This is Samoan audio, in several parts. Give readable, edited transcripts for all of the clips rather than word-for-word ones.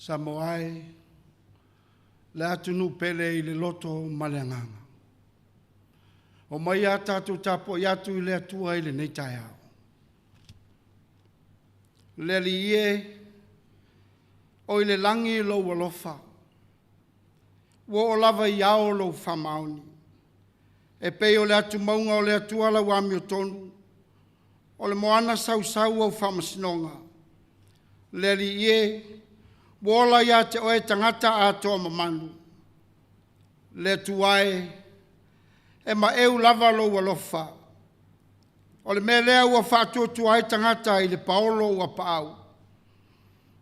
Samoa e, le atunuu pele i le loto ma le agaga. O mai a tatou tapuai atu i le Atua i lenei taeao. Le Alii e, o i le lagi lou alofa, ua oo lava i ao lou faamaoni. E pei o le atumauga o le Atua lau amiotonu, o le moana sausau au faamasinoga. Le Alii e, ua ola ia te oe tagata atoa mamanu. Le Atua e, e maeu lava lou alofa. O le mea lea ua faatuatua ai tagata i le paolo ua paau.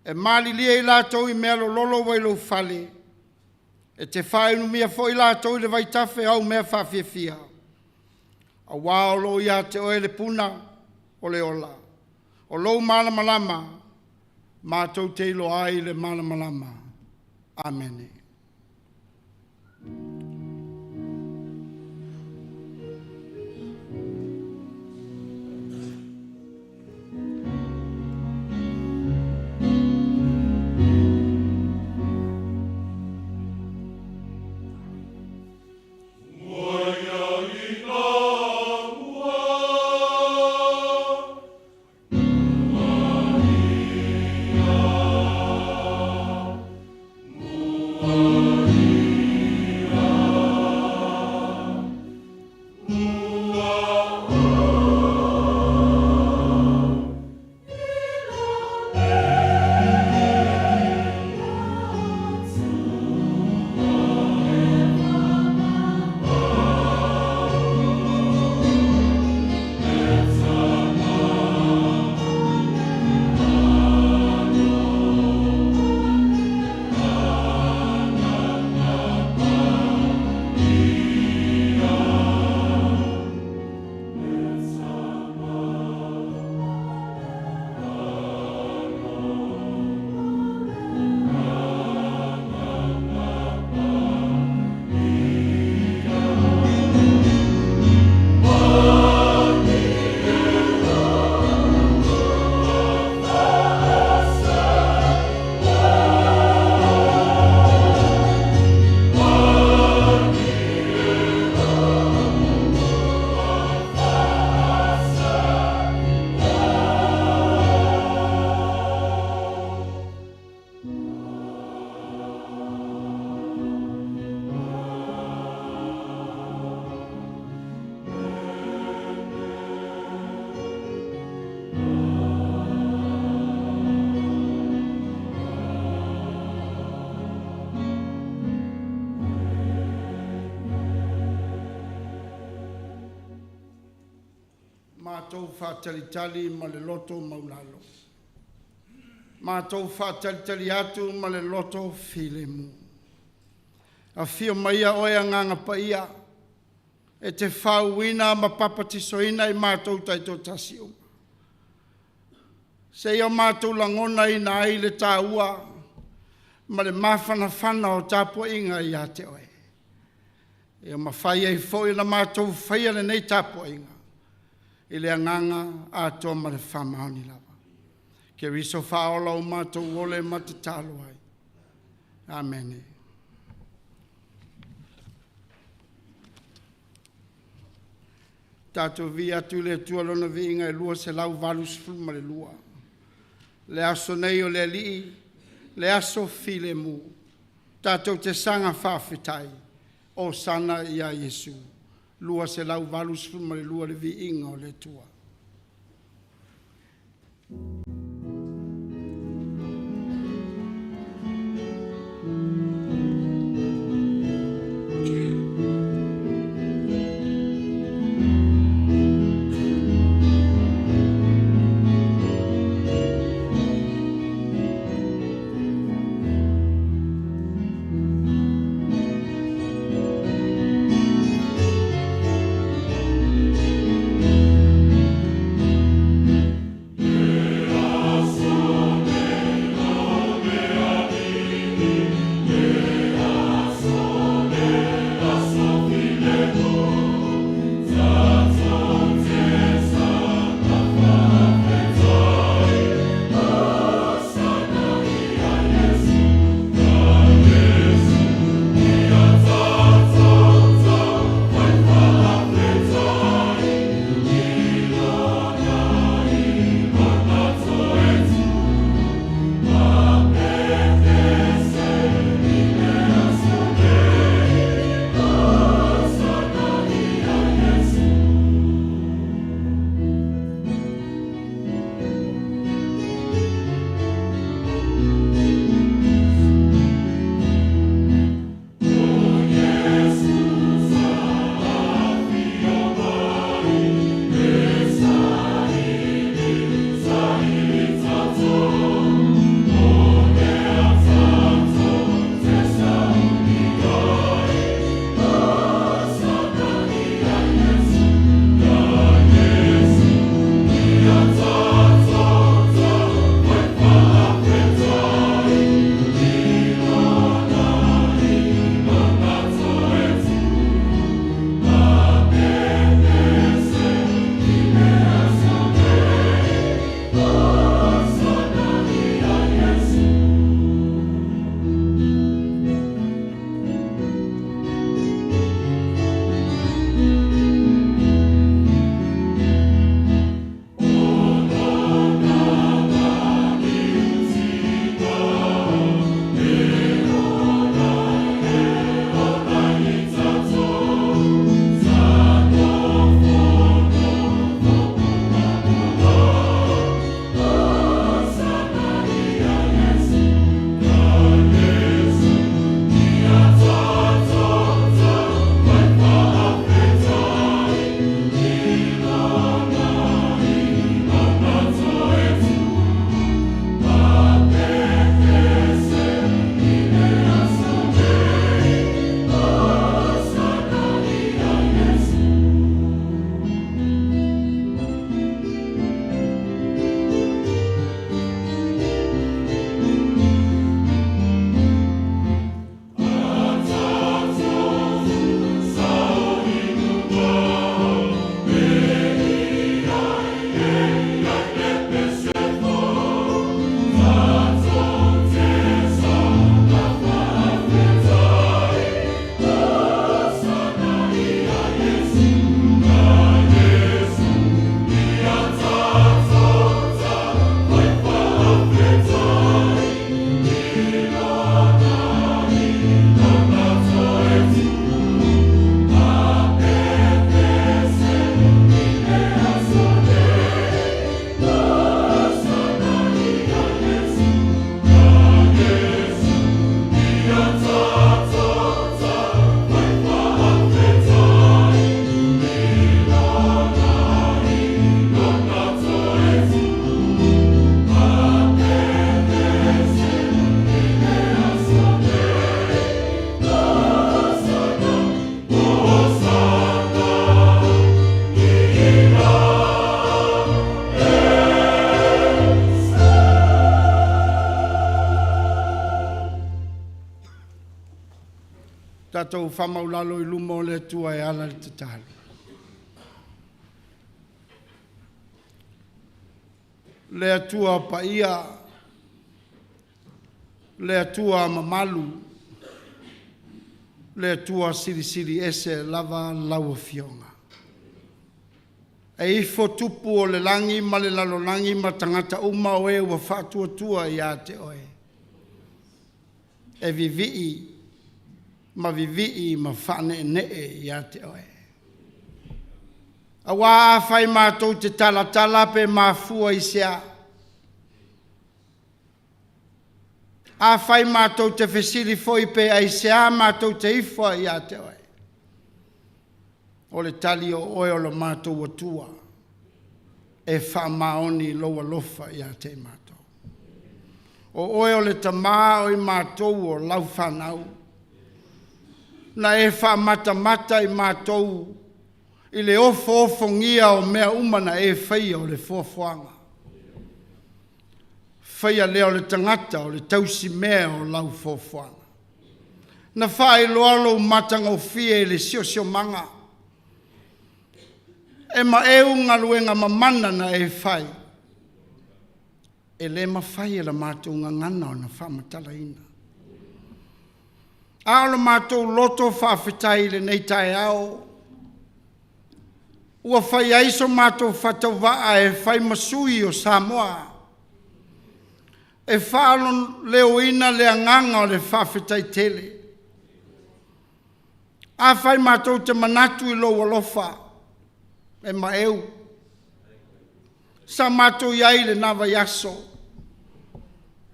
E malilie i latou i mea lololo ua i lou fale, e te faainumia foi latou i le vaitafe o au mea faafiafia, aua o lo o ia te oe le puna o le ola. O lou malamalama matou te iloa ai le malamalama. Amene. Matou faatalitali ma le loto maulalo, matou faatalitali atu ma le loto filemu. Afio maia oe Agaga Paia e te faauuina ma papatisoina i matou taitoatasi uma, seia matou lagonaina ai le taua ma le mafanafana o tapuaiga ia te oe. Ia mafai ai foi ona matou faia lenei tapuaiga i le agaga atoa ma le faamaoni lava. Keriso faaola o matou ole ma tatalo ai. Amene. Tatou viia atu i le Atua Lona viiga e 282. Le aso nei o le Alii, le aso filemu, tatou te saga faafetai, Hosana ia Iesu. 282 le viiga o le Atua. Tatou faamaulalo i luma o le Atua e ala i le tatalo. Le Atua paia, le Atua mamalu, le Atua silisili ese lava lau Afioga. E ifo tupu o le lagi ma le lalolagi ma tagata uma o e ua faatuatua ia te Oe, e vivii ma vivii ma faaneenee ia te Oe. Aua afai matou te talatala pe mafua i se a? Afai matou te fesili foi pe aisea matou te ifo ai ia te Oe? O le tali, o Oe o lo matou Atua, e faamaoni lou alofa ia te matou. O Oe o le Tama o i matou o lau fanau, na e faamatamata i matou i le ofoofogia o mea uma na e faia o le foafoaga. Faia lea o le tagata o le tausimea o lau foafoaga. Na faailoa lou matagofie i le siosiomaga, e maeu galuega mamana na e fai, e le mafai e la matou gagana ona faamatalaina. A o le matou loto faafetai i lenei taeao, ua fai ai so matou faatauvaa e fai ma sui o Samoa, e faaleoina le agaga o le faafetai tele. Afai matou te manatu i lou alofa, e maeu. Sa matou i ai i lena vaiaso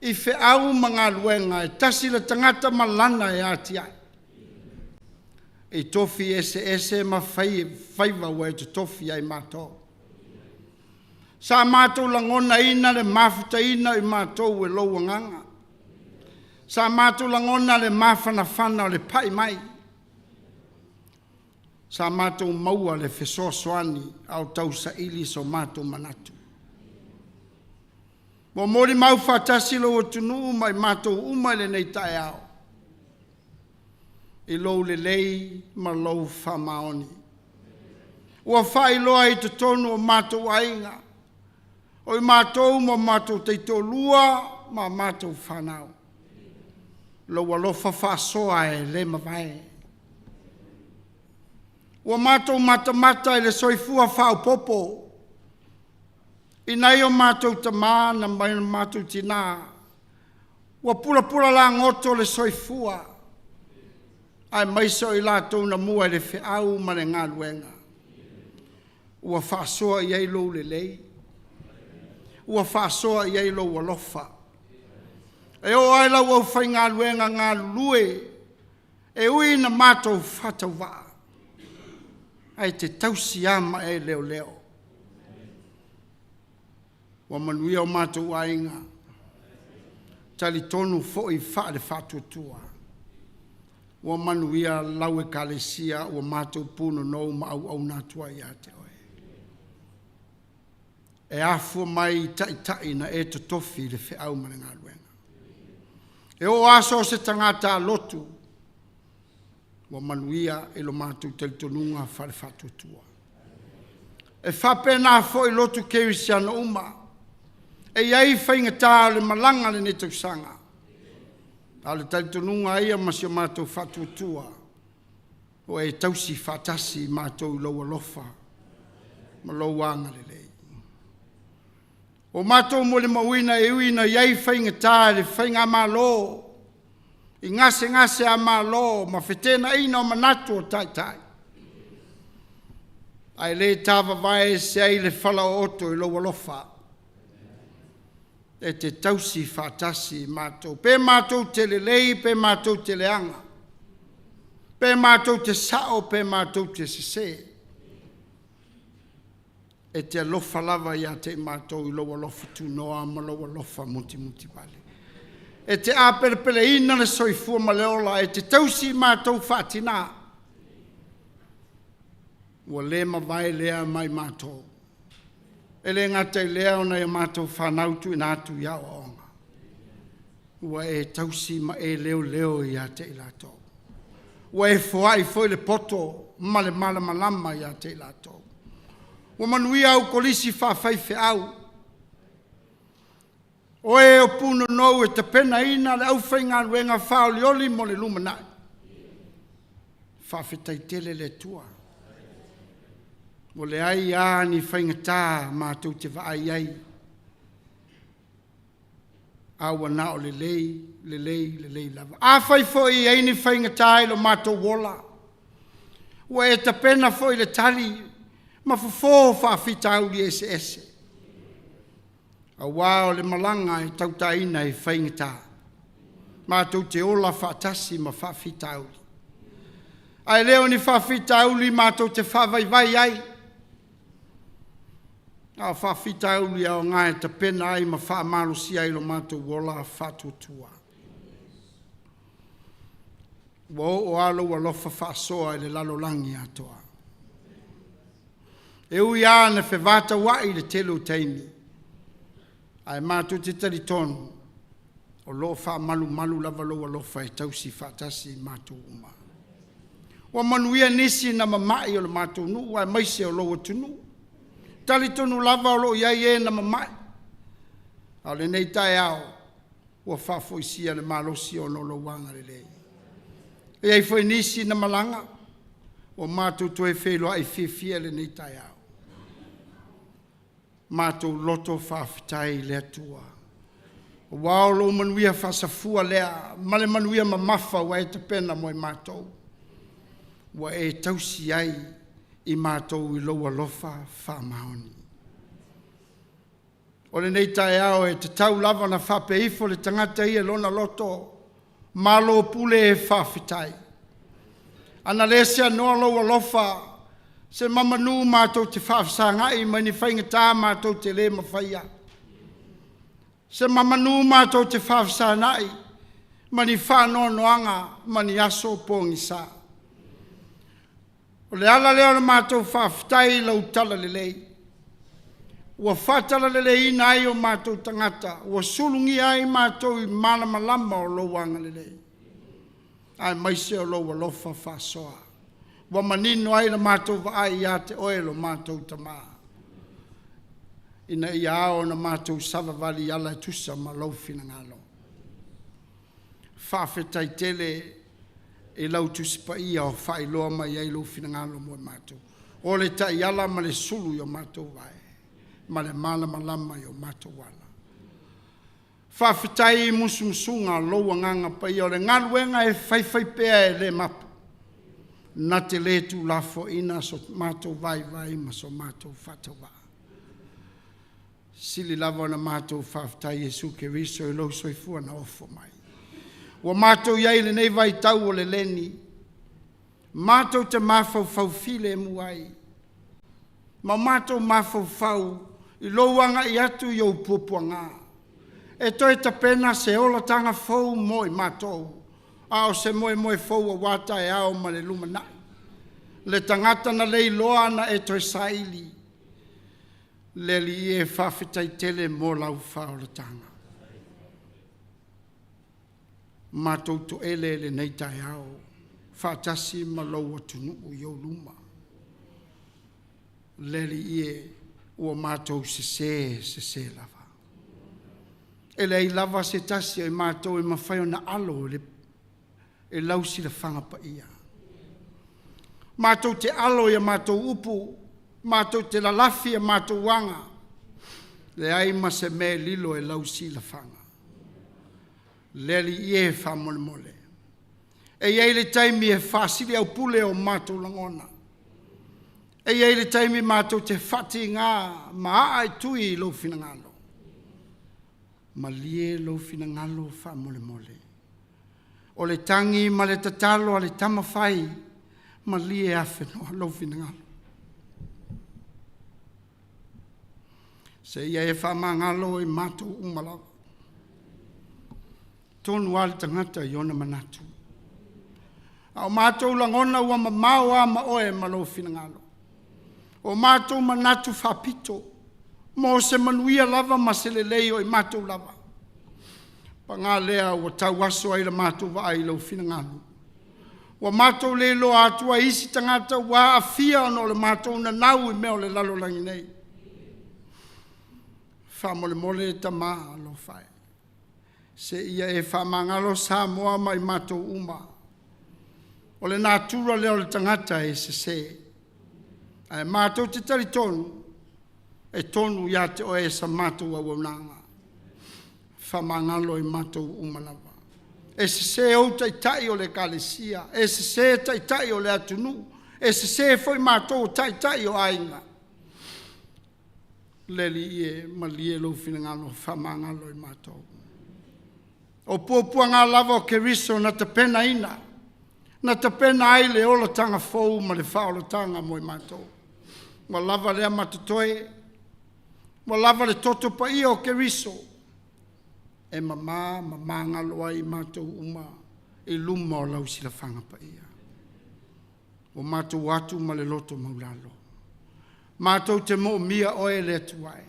i feau ma galuega, e tasi le tagata ma lana e atiae, i tofi eseese ma faiva ua e totofi ai matou. Sa matou lagonaina le mafutaina o i matou e lou Agaga. Sa matou lagona le mafanafana o le pai mai. Sa matou maua le fesoasoani a o tausaili so matou manatu. Ua molimau faatasi lou atunuu ma i matou uma i lenei taeao i lou lelei ma lou faamaoni. Ua faailoa i totonu o matou aiga, o i matou ma matou taitoalua ma matou fanau, lou alofa faasoa e le mavae. Ua matou matamata i le soifua faaopoopo i nai o matou tama ma nai o matou tina, ua pulapula lagoto le soifua, aemaise o i latou na mua i le feau ma le galuega, ua faasoa i ai lou lelei, ua faasoa i ai lou alofa. E oo lava i lau aufaigaluega galulue, e ui ina matou faatauvaa, ae e te tausi lava ma e leoleo. Ua manuia o matou aiga, e talitonu foi faale-faatuatua, ua manuia lau Ekalesia ua matou punonou ma auauna atu ai ia te Oe, e afua mai i Taitai na e totofi i le feau ma le galuega. E oo lava so o se tagata lotu, ua manuia i lo matou talitonuga faale-faatuatua. E faapena foi lotu kerisiano uma, e i ai faigata o le malaga i lenei tausaga, a o le talitonuga lava ia ma si o matou faatuatua, ua e tausi faatasi i matou i lou alofa ma lou agalelei. Ua matou molimauina e ui ina i ai faigata i le faigamalo, i gasegase malo ma feteenaiga o manatu o Taitai, ae le tavavae ese ai le falaooto i lou alofa e te tausi faatasi i matou. Pe matou te lelei pe matou te leaga, pe matou te sao pe matou te sese, e te alofa lava ia te i matou i lou alofa tunoa ma lou alofa mutimutivale. E te apelepeleina le soifua ma le ola, e te tausi i matou faatina. Ua le mavae lea ma i matou. E le gata i lea o nai a matou fanau tuuina atu i aoaoga, ua e tausi ma e leoleo ia te i latou. Ua e foai foi le poto ma le malamalama ia te i latou. Ua manuia au kolisi faafaifeau, o e o punonou e tapenaina le aufaigaluega faaolioli mo le lumanai. Faafetai tele le Atua, ua leai lava ni faigata matou te vaai i ai, a ua na o lelei, lelei, lelei lava. Afai foi e i ai ni faigata i lo matou ola, ua e tapena foi le tali ma fofo o faafitauli eseese, aua o le malaga e tautaina e faigata. Matou te ola faatasi ma faafitauli, ae le o ni faafitauli matou te faavaivai ai, a o faafitauli e aoga e tapena ai ma faamalosia ai lo matou ola faatuatua. Ua oo lava lou alofa faasoa i le lalolagi atoa. E ui lava ina fevatauai i le tele o taimi, ae matou te talitonu o lo o faamalumalu lava lou alofa e tausi faatasi i matou uma. Ua manuia nisi na mamai o le matou nuu aemaise o lou atunuu. E talitonu lava o lo o i ai e na mamai, a o lenei taeao ua faafoisia le malosi ona o lou agalelei. E i ai foi nisi na malaga, ua matou toe feiloai fiafia i lenei taeao. Matou loto faafetai i le Atua, aua o lou manuia faasafua lea ma le manuia mamafa ua e tapena mo i matou, ua e tausi ai i matou i lou alofa faamaoni. O lenei taeao e tatau lava ona faapea ifo le tagata ia i lona loto, malo pule faafetai. Ana le seanoa lou alofa, semanu matou te faafesagai ma ni faigata matou te le mafaia, semanu matou te faafesagai ma ni faanoanoaga ma ni aso pogisa. O le ala lea o le matou faafetai i lau talalelei, ua faatalaleleiina ai o matou tagata, ua sulugia ai matou i malamalama o lou agalelei, aemaise o lou alofa faasoa. Ua manino ai la matou vaai ia te Oe lo matou Tama, ina ia ao ona matou savavali i ala e tusa ma lou finagalo. Faafetai tele i lau Tusi Paia o faailoa mai ai lou finagalo mo i matou. O le taiala ma le sulu i o matou vae ma le malamalama i o matou ala. Faafetai i musumusuga o lou Agaga Paia, o le galuega e faifaipea e le mapu, na te le tuulafoaiina so matou vaivai ma so matou faatauvaa. E sili lava ona matou faafetai Iesu Keriso i lou soifua na ofo mai. Ua matou i ai i lenei vaitau o le leni, matou te mafaufau filemu ai ma matou mafaufau i lou agai atu i ou puapuaga e toe tapena se olataga fou mo i matou, a o se moemoe fou aua taeao ma le lumanai. Le tagata na leiloa na e toe saili. Le Alii e, faafetai tele mo lau faaolataga. Matou toele i lenei taeao faatasi ma lou atunuu i ou luma. Le Alii e, ua matou sese, sese lava. E leai lava se tasi o i matou e mafai ona alo i lau silafaga paia. Matou te alo i a matou upu, matou te lalafi a matou aga, leai ma se mea e lilo i lau silafaga. Le Alii e, faamolemole, e i ai le taimi e faasiliaupule o matou lagona, e i ai le taimi matou te faatiga ma aa i tui i lou finagalo. Malie lou finagalo faamolemole. O le tagi ma le tatalo a le tama fai, malie afenoa lou finagalo. Se ia e faamagalo i matou uma lava. E tonu lava le tagata i ona manatu, a o matou lagona ua mamao lava ma oe ma lou finagalo. O matou manatu faapito mo se manuia lava ma se lelei o i matou lava. Paga lea ua tauaso ai la matou vaai i lou finagalo. Ua matou le iloa atu ai isi tagata ua aafia ona o le matou nanau i mea o le lalolagi nei. Faamolemole e Tama alofa e, seia e faamagalo Samoa ma i matou uma. O le natura lea o le tagata e sese. Ae matou te talitonu, e tonu ia te oe sa matou auaunaga. Faamagalo i matou uma lava. E sese ou taitai o le Ekalesia, e sese taitai o le atunuu, e sese foi matou o taitai o aiga. Le Alii e, malie lou finagalo, faamagalo i matou. O puapuaga lava o Keriso na tapenaina, na tapena ai le olataga fou ma le faaolataga mo i matou. Ua lava lea ma totoe, ua lava le toto paia o Keriso e mama ma magalo ai i matou uma i luma o lau silafaga paia. Ua matou o atu ma le loto maualalo, matou te moomia oe le Atua e.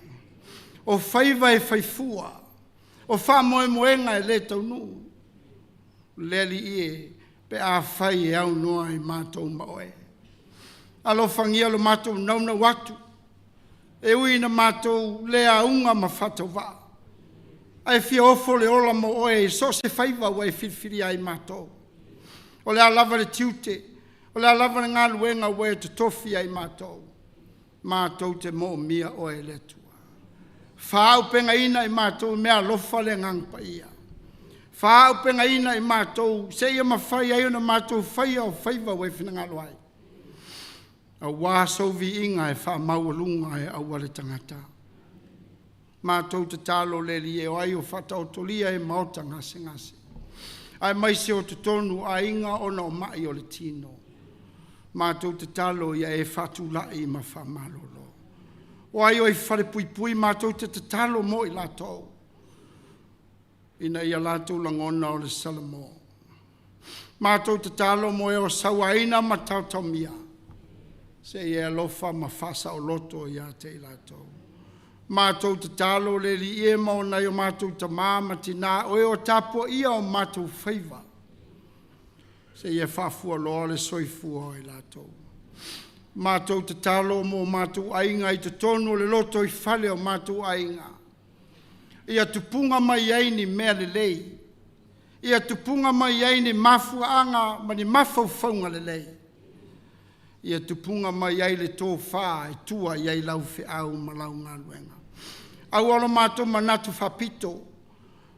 O faiva e faifua, o faamoemoega e le taunuu, le Alii e, pe afai e aunoa i matou ma oe. Alofagia lo matou naunau atu, e ui ina matou le auga ma faatauvaa, ae fia ofo le ola mo oe i so o se faiva ua e filifilia ai matou. O le a lava le tiute, o le a lava le galuega ua e totofi ai matou, matou te moomia oe le Atua. Faaauupegaina i matou e meaalofa le Agaga Paia. Faaauupegaina i matou seia mafai ai ona matou faia o faiva ua e finagalo ai, aua sou viiga e faamaualuga e aualatagata. Matou tatalo le Alii e, o ai o faataotolia i maota gasegase, aemaise o totonu o aiga ona o mai o le tino. Matou tatalo ia e faatulai ma faamalolo. O ai o i falepuipui, matou te tatalo mo i latou, ina ia latou lagona o le salamo. Matou tatalo mo e o sauaina ma taotaomia, se i e alofa ma faasaoloto ia te i latou. Matou tatalo le Alii e mo nai o matou tama ma tina, o e o tapuaia o matou faiva, se i e faafualoa le soifua o i latou. Matou tatalo mo matou aiga i totonu o le lotoifale o matou aiga, ia tupuga mai ai ni mea lelei, ia tupuga mai ai ni mafuaaga ma ni mafaufauga lelei, ia tupuga mai ai le tofa e tua i ai lau feau ma lau galuega. Aua lo matou manatu faapito,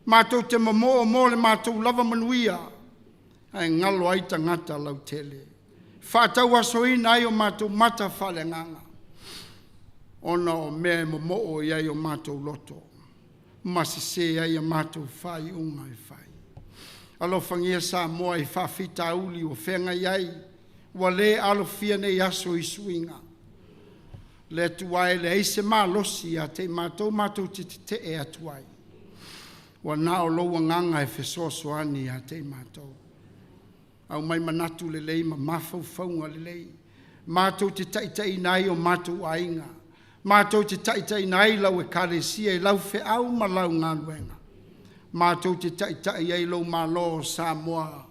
matou te momoo mo le matou lava manuia, ae galo ai tagata lautele. Faatauasoina ai o matou mata faaleagaga ona o mea e momoo i ai o matou loto ma sese ai a matou faaiuga e fai. Alofagia Samoa i faafitauli ua feagai ai, ua le alofia nei aso i suiga. Le Atua e leai se malosi ia te i matou matou te tetee atu ai, ua na o lou Agaga e fesoasoani ia te i matou. Aumai manatu lelei ma mafaufauga lelei matou te taitaiina ai o matou aiga, matou te taitaiina ai lau Ekalesia i lau feau ma lau galuega, matou te taitai ai lou Malo o Samoa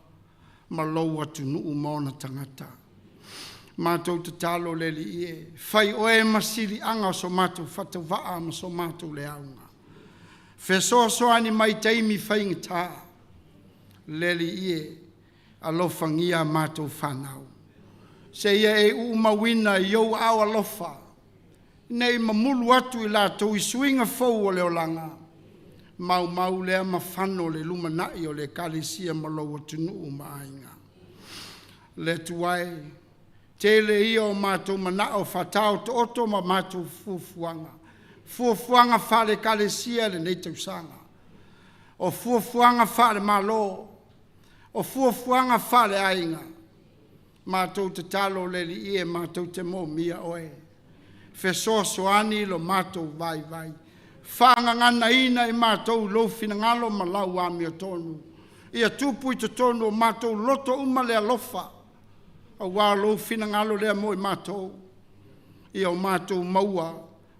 ma lou atunuu ma ona tagata. Matou tatalo le Alii e, fai oe ma siliaga o so matou faatauvaa ma so matou le auga. Fesoasoani mai i taimi faigata. Le Alii e, alofagia a matou fanau, seia e uumauina i ou aao alofa, ne i mamulu atu i latou i suiga fou o le olaga, maumau lea ma fano le lumanai o le Ekalesia ma lou atunuu ma aiga. Le Atua e, tele ia o matou manao faataotooto ma matou fuafuaga, fuafuaga faale-Ekalesia i lenei tausaga, o fuafuaga faale-Malo, o fuafuaga faaleaiga. Matou tatalo le Alii e, matou te moomia oe, fesoasoani i lo matou vaivai, faagaganaina i matou i lou finagalo ma lau amiotonu. Ia tupu i totonu o matou loto uma le alofa, aua o lou finagalo lea mo i matou, ia o matou maua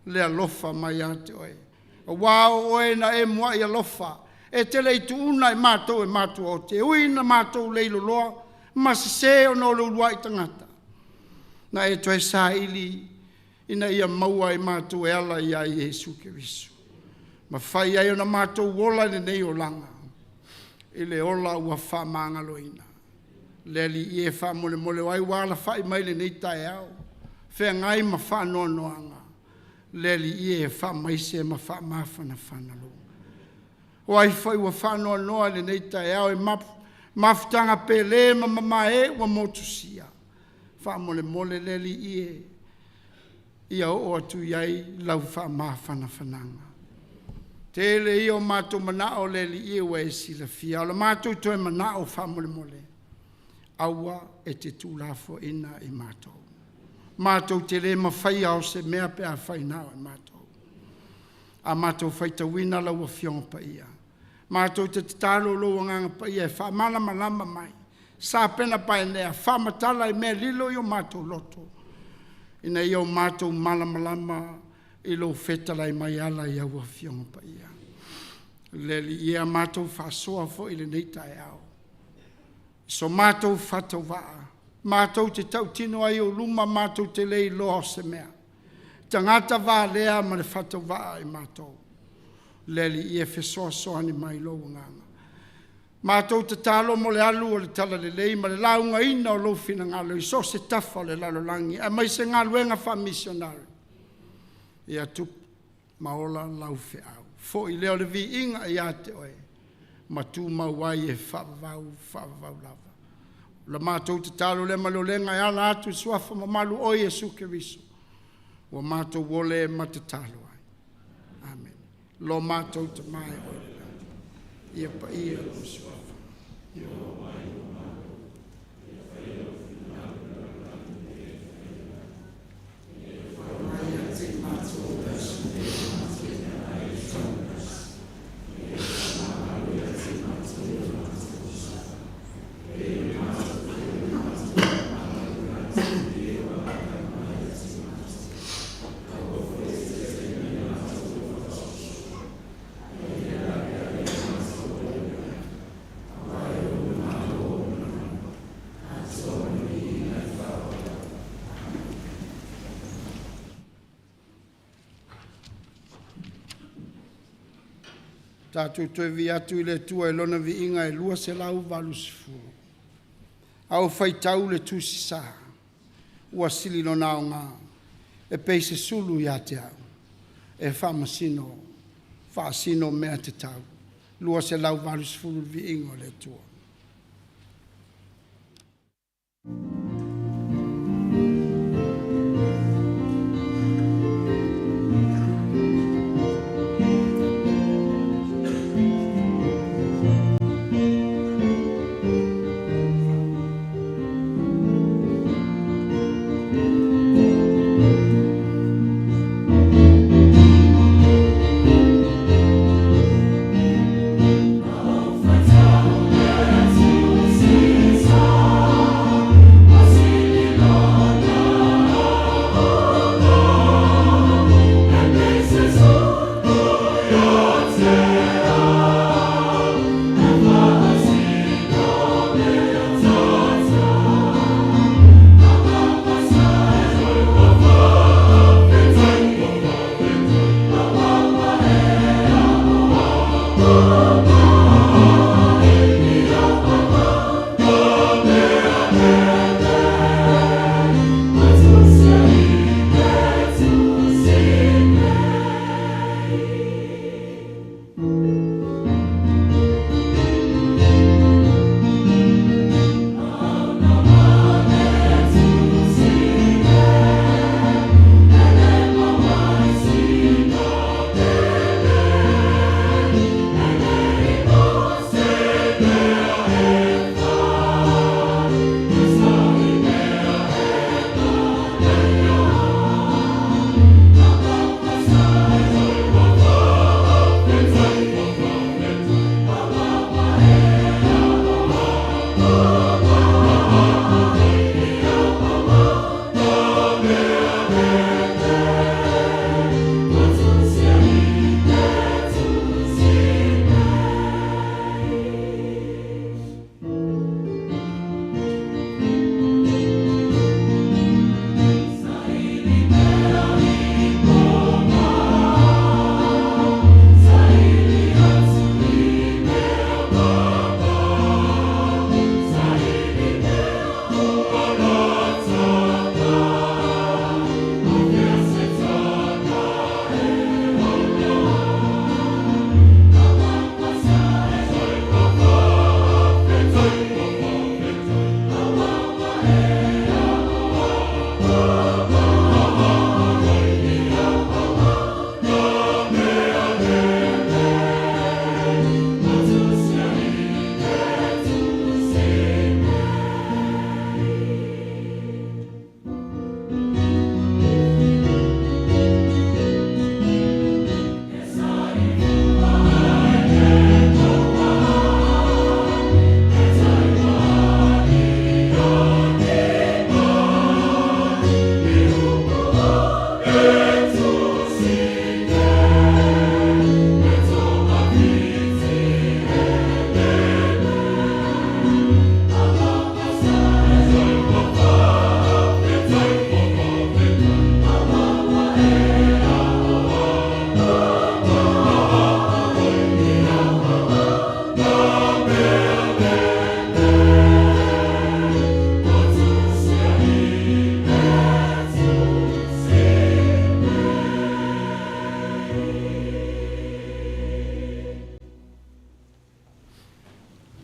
le alofa mai ia te oe. Aua o oe na e muai alofa, e te le i tuuna i matou e matua ote, e ui ina matou leiloloa ma sesē ona o le uluai tagata. Na e toe saili ina ia maua e matou e ala ia Iesu Keriso. Mafai ai ona matou ola i lenei olaga, i le ola ua faamagaloina. Le Alii e, faamolemole o ai ua alafai mai i lenei taeao, feagai ma faanoanoaga, le Alii e, faamaise ma faamafanafana. O ai foi ua faanoanoa i lenei taeao i mafutaga pele ma mamae ua motusia, faamolemole le Alii e, ia oo atu i ai lau faamafanafanaga. Tele ia o matou manao le Alii e ua e silafia, a o le matou toe manao faamolemole, aua e te tuulafoaiina i matou. Matou te le mafaia o se mea pe afai na o matou. A matou faitauina lau Afioga Paia, matou te tatalo i lou Agaga Paia e faamalamalama mai, sapenapaenea, faamatala i mea lilo i o matou loto, ina ia o matou malamalama i lou fetalai mai e ala i au Afioga Paia. Le Alii e, a matou faasoa foi i lenei taeao, so matou faatauvaa, matou te tautino ai i ou luma matou te le iloa o se mea, tagata valea ma le faatauvaa i matou. Le Alii e, fesoasoani mai i lou Agaga. Matou tatalo mo le alu o le talalelei ma le laugaina o lou finagalo i so o se tafa o le lalolagi aemaise galuega faamisionare, ia tupu ma ola lau feau. Foi lea o le viiga ia te Oe ma tumau ai e faavavau, faavavau lava. O le matou tatalo lea ma le olega e ala atu i le suafa mamalu o Iesu Keriso ua matou ole ma tatalo ai. Amene. Lo matou Tama e oe i le lagi, ia paia lou suafa. Ia oo mai lou Malo. Ia faia lou finagalo i le lalolagi e pei ona i le lagi. Ia faimai ia te i matou le aso Ia faamagalo ia te i matou i o matou uso, e pei ona matou faia le matou faamagalo ia te e o agai mai ia te i matou. Aua foi e te taitaina i matou i le faasoasoa, ae ia laveai ia i matou mai le ai. Aua e Oe le Malo ma le mana, atoa ma le viiga e faavavau. Amene. Tatou toe vivii atu i le Atua i Lona viiga e 280. A ou faitau le Tusi Sa, ua sili lona aoga e pei se sulu ia te au e faamasino, faasino mea tatau. 280 le Viiga o le Atua.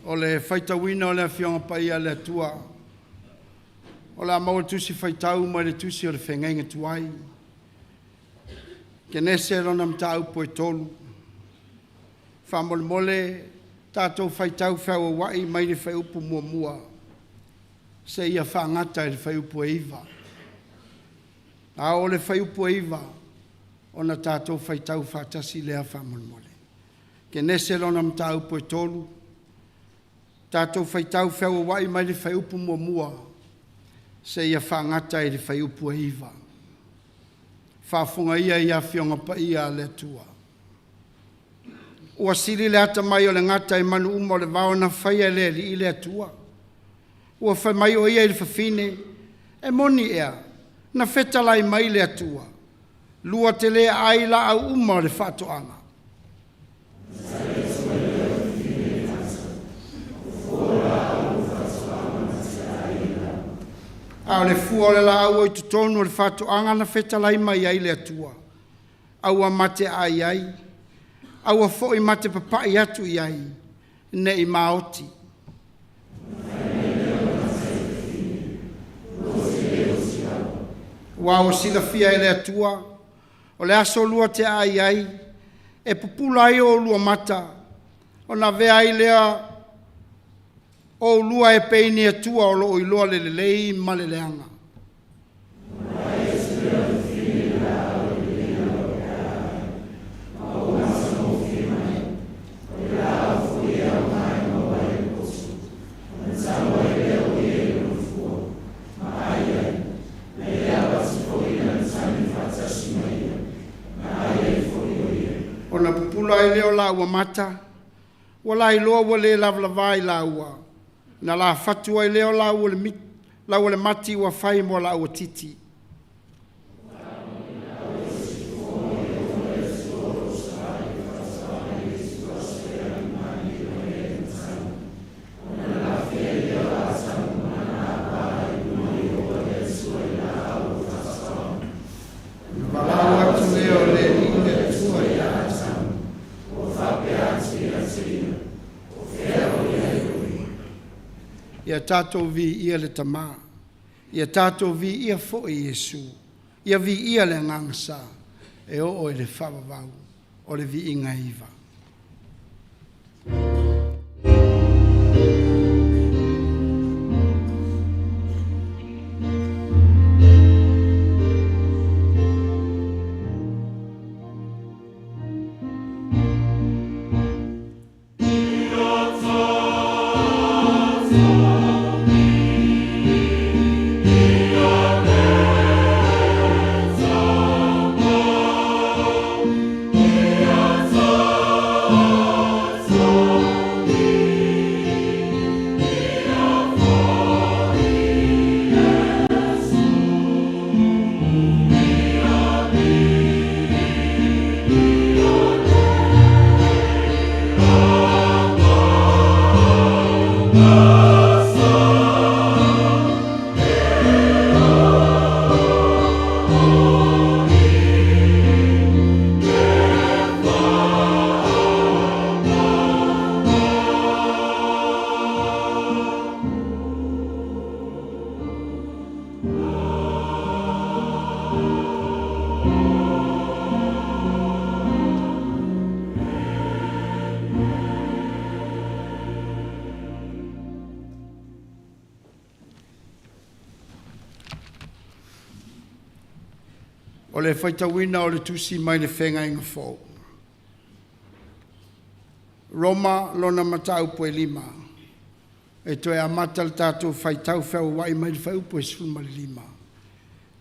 O le faitauina o le Afioga Paia a le Atua, o le a maua le tusi faitau mai le tusi o le Feagaiga Tuai, Kenese lona mataupu e 3. Faamolemole tatou faitau feauaua'i mai le fuaiupu 1 seia faagata i le fuaiupu e 9. A oo i le fuaiupu e 9 ona tatou faitau faatasi lea faamolemole. Kenese lona mataupu e 3, tatou faitau feauaua'i mai le fuaiupu 1 seia faagata i le fuaiupu e 9. Faafofoga ia i Afioga Paia a le Atua. Ua sili le atamai o le gata i manu uma o le vao na faia e le Alii le Atua. Ua fai mai o ia i le fafine, “E moni ea, na fetalai mai le Atua, lua te le aai i laau uma o le faatoaga?” A o le fua o le laau o i totonu o le faatoaga na fetalai mai ai le Atua, aua ma te aai ai, aua foi ma te papai atu i ai, ne i maoti. Aua ua silafia e le Atua, o le aso lua te aai ai, e pupula ai o oulua mata, ona avea ai lea o oulua e pei ni Atua o lo o iloa le lelei ma le leaga. Ona pupula ai lea o laua mata, ua lailoa ua le lavalava i laua, ona lafatu ai lea o laua le mati ua fai mo laua titi. Ona valaau atu lea o le Alii le Atua ia Atamu, Ia tatou viia le Tama, ia tatou viia foi Iesu, ia viia le Agaga Sa, e oo i le faavavau. O le viiga e iva. O le faitauina o le tusi mai le Feagaiga Fou. Roma lona mataupu e 5. E toe amata le tatou faitau feauauai mai le fuaiupu e 15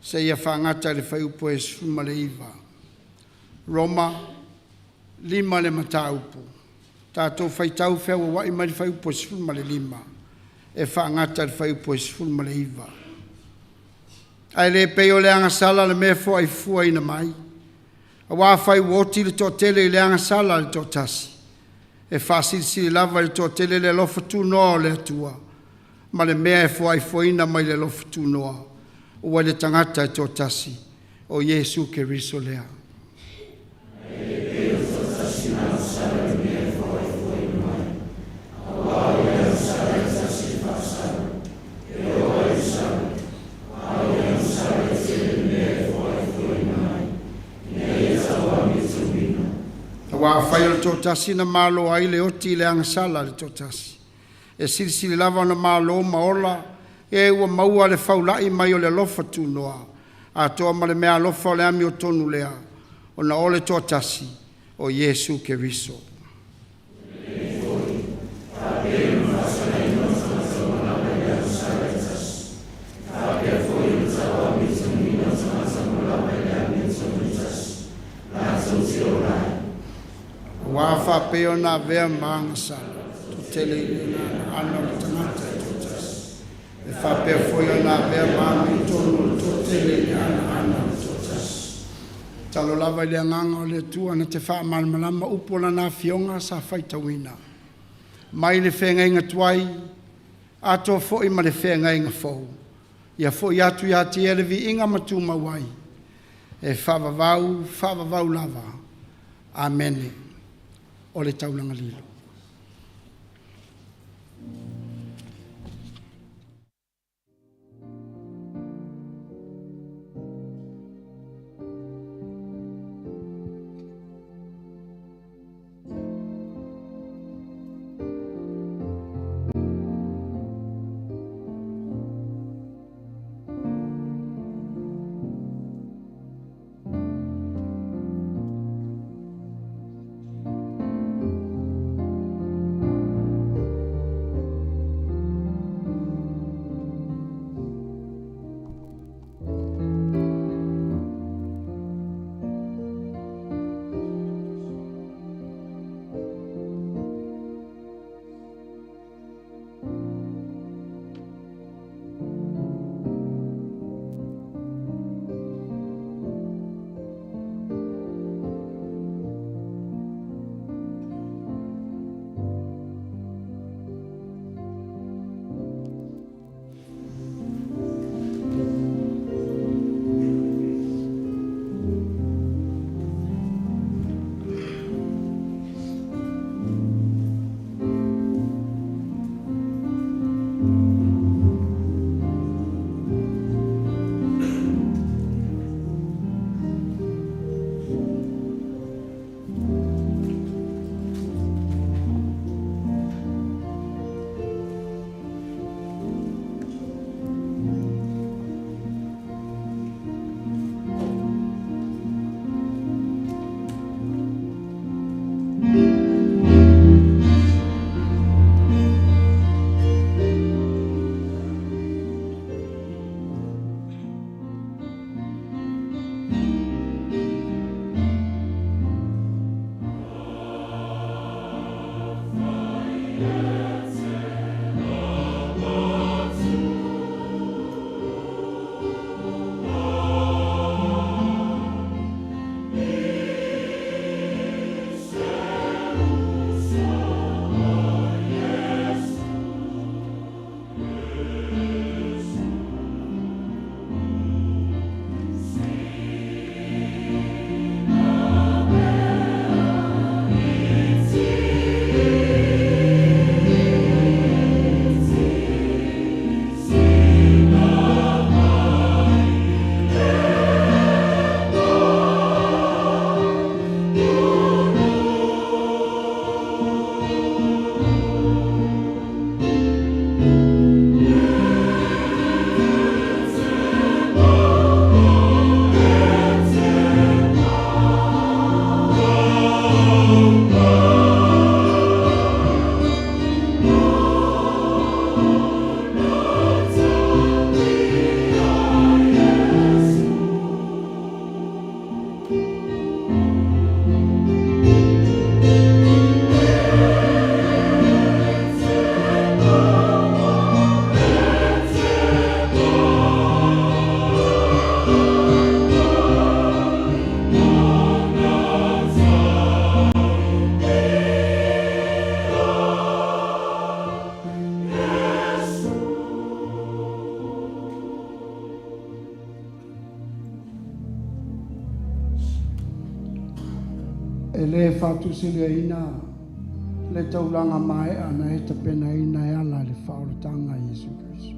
seia faagata i le fuaiupu e 19. Roma 5 le mataupu. Tatou faitau feauaua'i mai le fuaiupu e 15 e faagata i le fuaiupu e 19. Ae le pei o le agasala le mea foaifuaina mai. Aua afai ua oti le toatele i le agasala a le toatasi, e faasilisili lava i le toatele le alofa tunoa o le Atua ma le mea e foaifuaina mai le alofa tunoa ua i le tagata e toatasi, o Iesu Keriso lea. Aua afai o le toatasi na malo ai le oti i le agasala a le toatasi, e silisili lava ona malo ma ola e ua maua le faula'i mai o le alofa tunoa, atoa ma le meaalofa o le amiotonu lea, ona o le toatasi, o Iesu Keriso. Aua a faapea ona avea ma agasala toatele i le ana o le tagata e toatasi, e faapea foi ona avea ma amiotonu le toatele i le ana o le toatasi. Tatalo lava i le Agaga o le Atua na te faamalamalama upu o Lana Afioga sa faitauina, mai le feagaiga tuai atoa foi ma le feagaiga fou. Ia foi atu ia te Ia le viiga ma tumau ai, e faavavau, faavavau lava. Amene. O le taulaga lilo. E lē faatusiliaina le taulaga maea na e tapenaina e ala i le faaolataga a Iesu Keriso.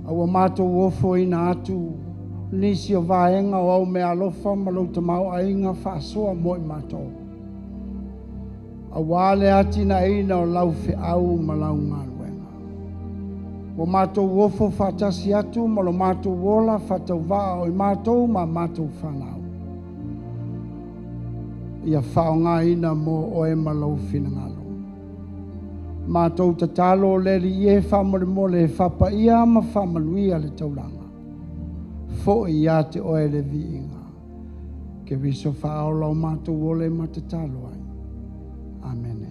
A ua matou ofoina atu nisi o vaega o au meaalofa ma lou tamaoaiga faasoa mo i matou, auā le atinaeina o lau feau ma lau galuega. Ua matou ofo faatasi atu ma lo matou ola faatauvaa o i matou ma a matou fanau, ia faaaogaina mo oe ma lou finagalo. Matou tatalo le Alii e faamolemole e faapaia ma faamanuia le taulaga. Foi ia te oe le viiga. Keriso faaola o matou ola e ma tatalo ai. Amene.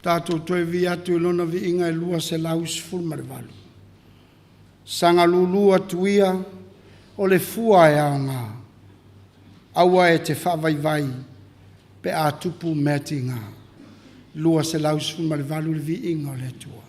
Tatou toe vivii atu i Lona viiga e 218. Saga lūlū atu ia o le fua e aoga, aua e te faavaivai pe a tupu mea tiga. 218 le viiga o le Atua.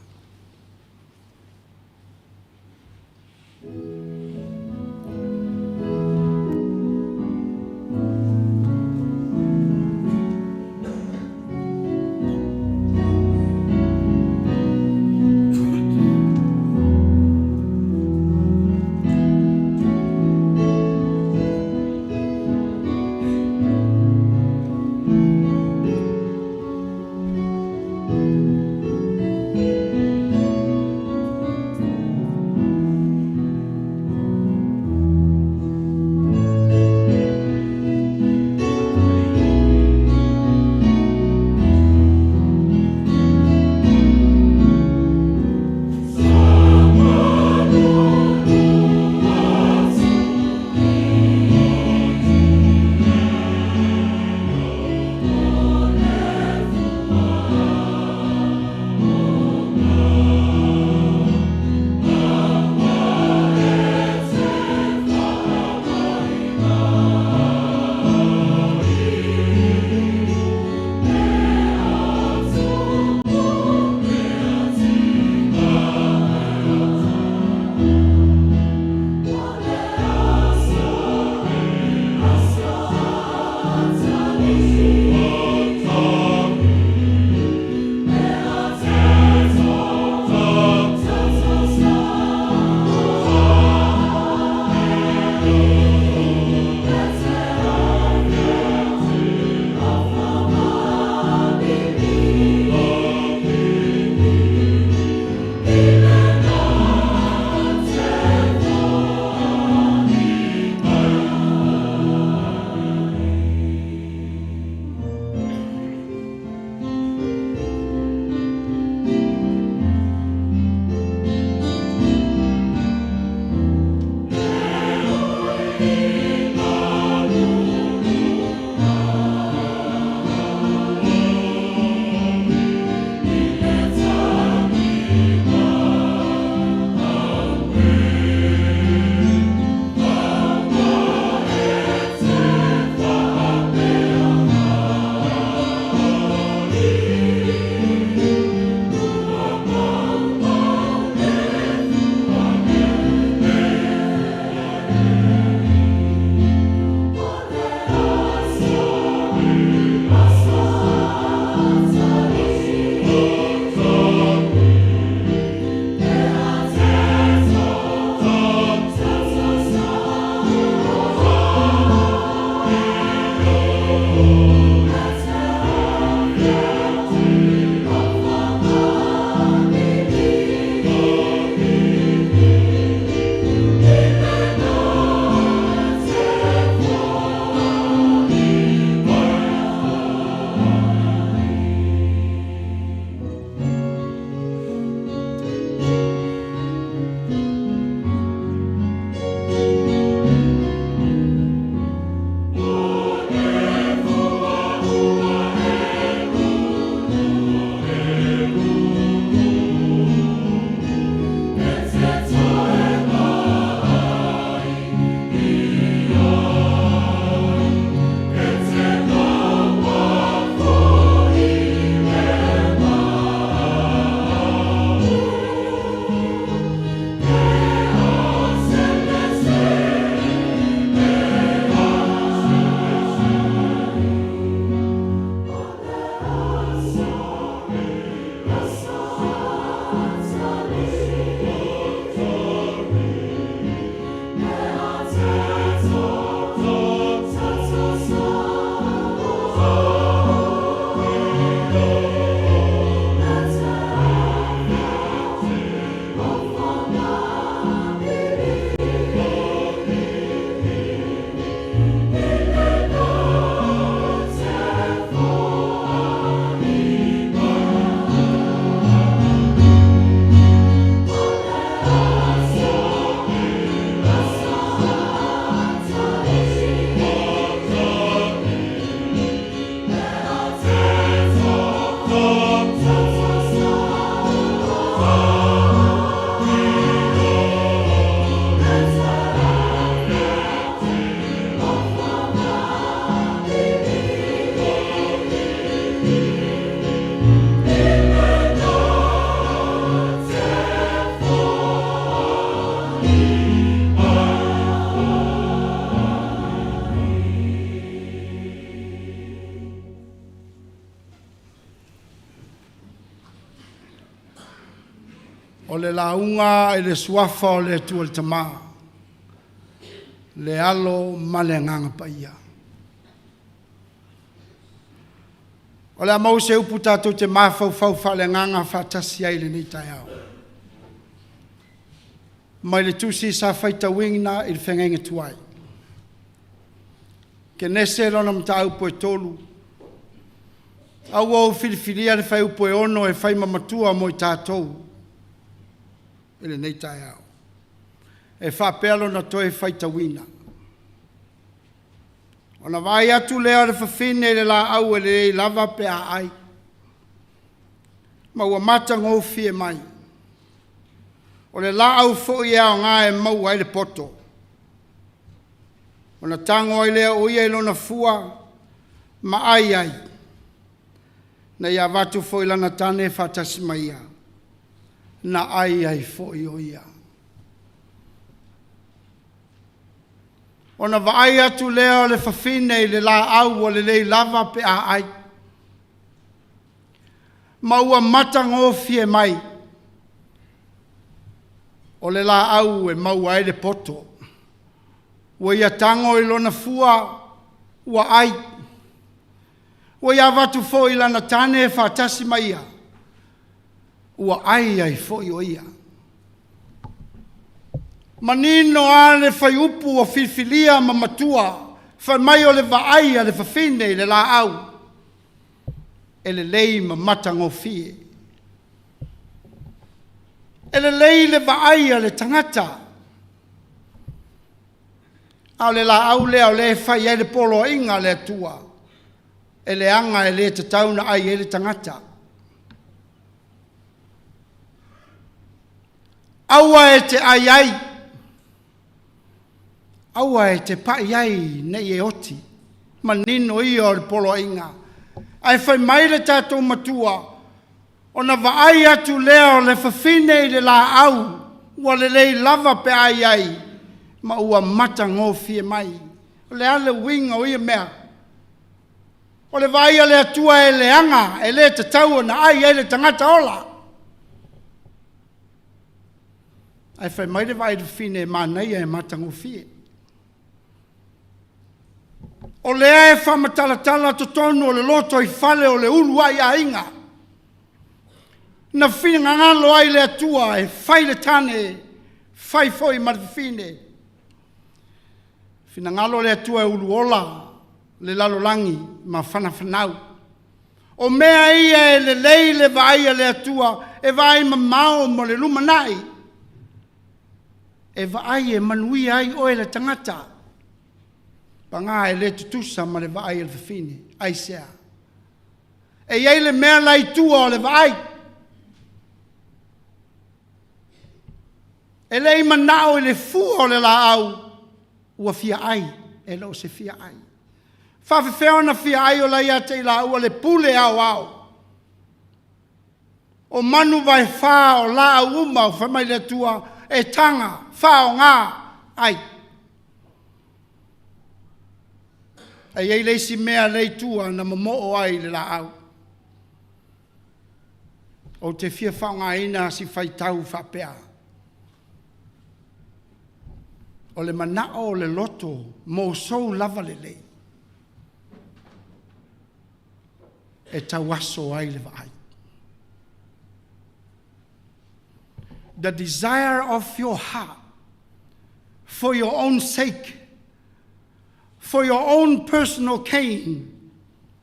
O le lauga i le Suafa o le Atua le Tama, le Alo ma le Agaga Paia. O le a maua se upu tatou te mafaufau faaleagaga faatasi ai i lenei taeao. Mai le tusi sa faitauina i le feagaiga tuai. Kenese lona mataupu e 3, a ua ou filifilia le fuaiupu e 6 e fai ma matua mo i tatou i lenei taeao. E faapea lona toe faitauina. Ona vaai atu lea o le fafine i le laau e lelei lava pe a ai, ma ua matagofie mai. O le laau foi e aoga e maua ai le poto. Ona tago ai lea o ia i lona fua ma ai ai, na ia avatu foi i lana tane faatasi ma ia, na ai ai foi o ia. Ona vaai atu lea o le fafine i le laau ua lelei lava pe a ai, ma ua matagofie mai, o le laau e maua ai le poto. Ua ia tago i lona fua, ua ai. Ua ia avatu foi i lana tane faatasi ma ia, ua ai ai foi o ia. Manino lava le fuaiupu ua filifilia ma matua, fai mai o le vaai a le fafine i le laau, e lelei ma matagofie. E lelei le vaai a le tagata, a o le laau lea o lea e fai ai le poloaiga a le Atua, e leaga e le tatau ona ai ai le tagata. Aua e te ai ai, aua e te pai ai ne i e oti. Manino ia o le poloaiga. Ae fai mai le tatou Matua, ona vaai atu lea o le fafine i le laau ua lelei lava pe a i ai, ma ua matagofie mai. O le a le uiga o ia mea? O le vaai a le Atua e leaga, e le tatau ona ai ai le tagata ola. Ae fai mai le vaai a le fafine e manaia e matagofie. O lea e faamatalatala totonu o le lotoifale o le uluai aiga, na finagalo ai le Atua e fai le tane, fai foi ma le fafine. Finagalo le Atua e uluola le lalolagi ma fanafanau. O mea ia e lelei le vaai a le Atua, e vaai mamao mo le lumanai, e vaai e manuia ai oe le tagata. Paga e le tutusa ma le vaai a le fafine. Aisea? E i ai le mea la i tua o le vaai. E le i manao i le fua o le laau, ua fia ai, e le o se fia ai. Faafefea ona fia ai o la e ia te i laua le pule aoao. O manu vaefa o laau uma, fai mai le Atua, e taga, faaaoga, ai. Ae i ai le isi mea lea i tua na momoo ai le laau. Ou te fia faaaogaina si faitau faapea. O le manao o le loto mo sou lava lelei, e tauaso ai le vaai. The desire of your heart for your own sake, for your own personal gain,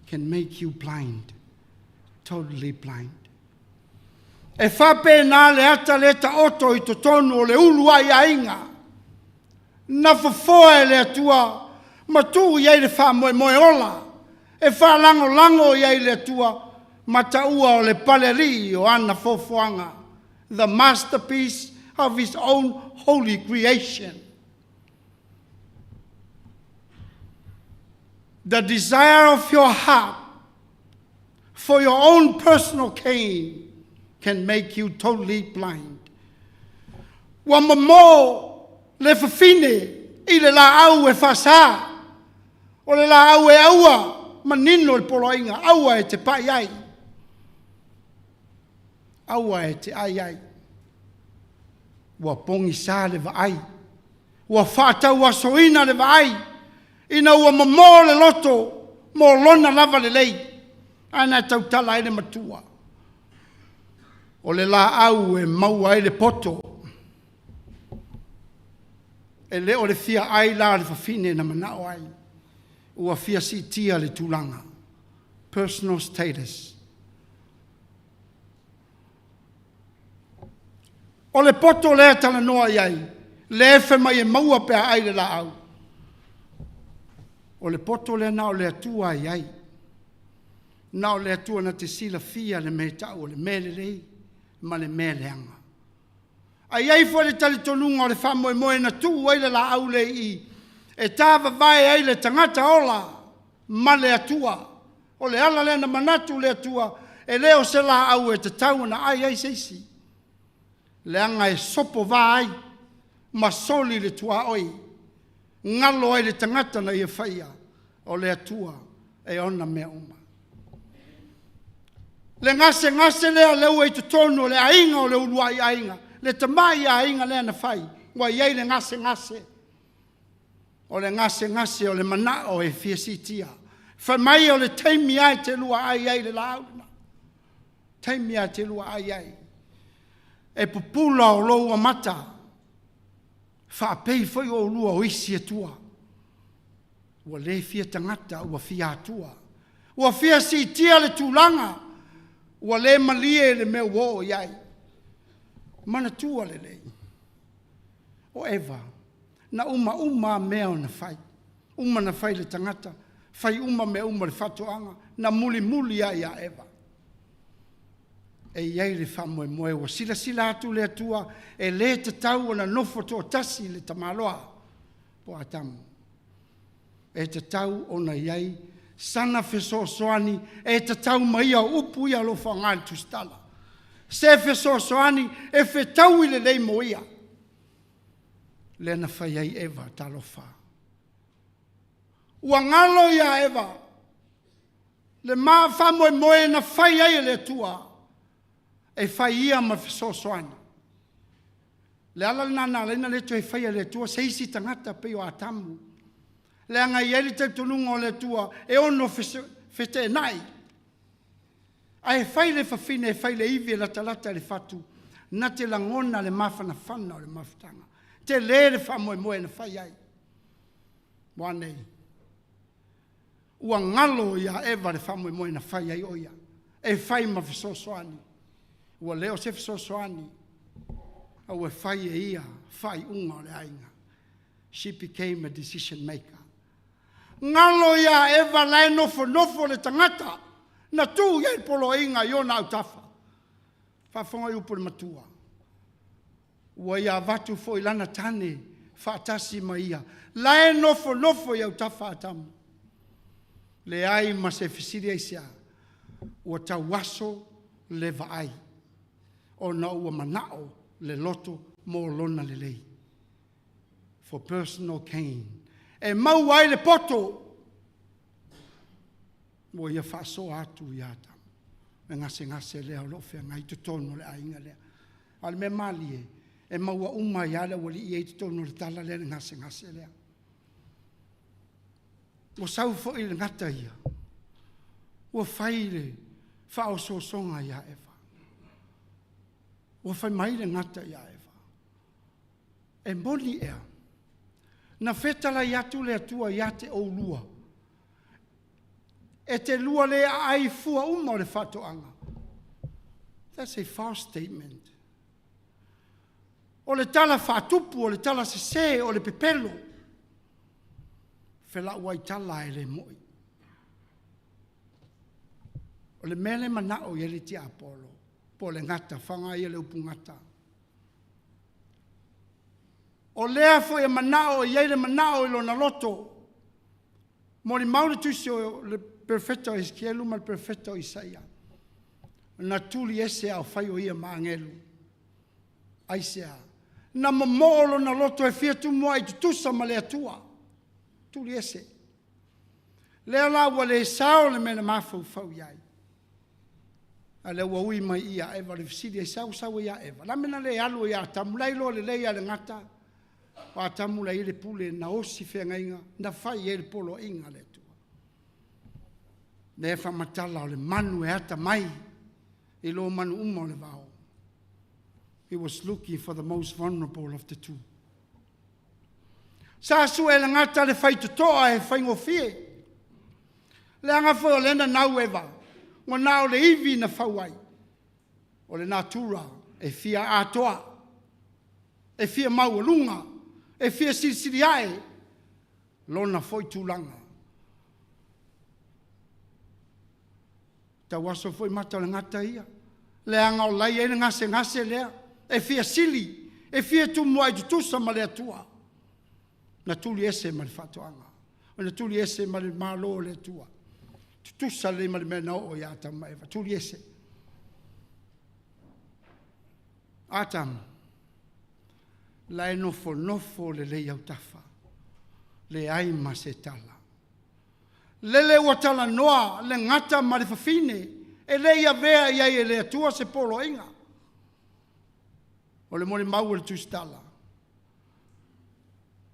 can make you blind, totally blind. E faapena le ata lea taoto i totonu o le uluai aiga. Na fofoa e le Atua ma tuu i ai le faamoemoe ola, e faalagolago i ai le Atua ma taua o le palealii o ana foafoaga, the masterpiece of his own holy creation. The desire of your heart for your own personal gain can make you totally blind. Ua momo le fafine i le laau e faasa, o le laau e aua, manino le poloaiga, aua e te pai ai, aua e te ai ai. Ua pogisa le vaai, ua faatauasoina le vaai, ina ua momo le loto mo lona lava lelei. A na e tautala ai le matua. O le laau e maua ai le poto, e le o le fia ai la o le fafine na manao ai, ua fia siitia le tulaga, personal status. O le poto lea e talanoa i ai, lea e fai mai e maua pe a ai le laau, o le poto lea na o le Atua e i ai. Na o le Atua na te silafia le mea e tau o le mea lelei ma le mea leaga. Ae i ai foi le talitonuga o le faamoemoe na tuu ai le laau lea i i, e tavavae ai le tagata ola ma le Atua. O le ala lea na manatu le Atua, e le o se laau e tatau ona ai ai se isi, leaga e sopovā ai ma soli le tuaoi, galo ai le tagata na ia faia, o le Atua e ona mea uma. Le gasegase lea, lea ua i totonu o le aiga o le uluai aiga, le tamai aiga lea na fai, ua i ai le gasegase. O le gasegase o le manao e fia siitia. Fai mai o le taimi lava e te lua ai ai i le laau lena, taimi lava e te lua ai ai, e pupula o lou amata, faapei foi oulua o isi atua. Ua le fia tagata ua fia atua. Ua fia siitia le tulaga, ua le malie i le mea ua oo i ai. Manatua lelei, o Eva, na uma uma lava mea na fai, uma ona fai i le tagata, fai uma mea uma i le faatoaga, na mulimuli lava ia Eva. E i ai le faamoemoe, ua silasila atu le Atua e le tatau ona nofo toatasi le tamaloa po o Atamu. E tatau ona i ai sana fesoasoani e tatau ma ia, o upu ia o lo o faaaoga e le Tusitala, se fesoasoani e fetaui lelei mo ia, lea na fai ai Eva, talofa. Ua galo ia Eva le ma faamoemoe na fai ai e le Atua e fai ia ma fesoasoani. Le ala lena na ala ai ona le toe faia e le Atua se isi tagata pei o Atamu, leaga e i ai le talitonuga o le Atua e ono feteenai. Ae fai le fafine e fai le ivi e latalata i le fatu, na te lagona le mafanafana o le mafutaga. Tele le faamoemoe na fai ai. Ua a nei? Ua galo ia Eva le faamoemoe na fai ai o ia, e fai ma fesoasoani. Ua le o se fesoasoani, a ua fai e ia faaiuga o le aiga. She became a decision maker. Galo ia Eva la e nofonofo le tagata na tuu i ai le poloaiga i ona autafa. Faafofoga i upu a le matua. Ua ia avatu foi lana tane faatasi ma ia, la e nofonofo i autafa Atamu. Leai ma se fesili aisea, ua tauaso le vaai ona ua manao le loto mo lona lelei. For personal gain. E maua ai le poto, ua ia faasoa atu ia Atamu. Le gasegase lea o lo o feagai i totonu o le aiga lea. A o le mea malie, e maua uma ai lava le aualii ia i totonu o le tala lea, le gasegase lea. Ua sau foi le gata ia, ua fai le faaosoosoga ia Eva. Ua fai mai le gata ia Eva, e moni ea, na fetalai atu le Atua ia te oulua, e te lua le aai i fua uma o le faatoaga. That's a false statement. O le tala faatupu, o le tala sese, o le pepelo. Felauai tala ae le moni. O le mea lea e manao i ai le tiapolo, po o le gata, faaaoga ia le upu gata. O lea foi e manao e i ai le manao i lona loto, molimau le tusi o le perofeta o Esikielu ma le perofeta o Isaia, na tuli ese a o fai o ia ma agelu. Aisea? Na momoo lona loto e fia tumuai tutusa ma le Atua. Tuli ese. Lea la ua le sao le mea na mafaufau i ai. A lea ua ui mai ia Eva le fesili, aisea ua sau ai ia Eva? Le a le mea na le alu ai ia Atamu? La e iloa lelei lava e le gata o Atamu la e i ai le pule na osi feagaiga, na fai i ai le poloaiga a le Atua. Lea e faamatala o le manu e atamai i lo manu uma o le vao. He was looking for the most vulnerable of the two. Sa sue e le gata le faitotoa e faigofie. Leaga foi o lea na nau Eva, ua na o le ivi na fau ai. O le natura e fia atoa, e fia maualuga, e fia silisili ae lona foi tulaga. Tauaso foi mata o le gata ia, leaga o la e i ai le gasegase lea, e fia sili, e fia tumuai tutusa ma le Atua. Na tuliese ma le faatoaga, na tuliese ma le Malo o le Atua. Tutusa lelei ma le mea na oo ia Atamu ma Eva, tuliese. Atamu, la e nofonofo lelei autafa, leai ma se tala. Lele ua talanoa le gata ma le fafine, e le i avea i ai e le Atua se poloaiga. O le molimau a le Tusitala,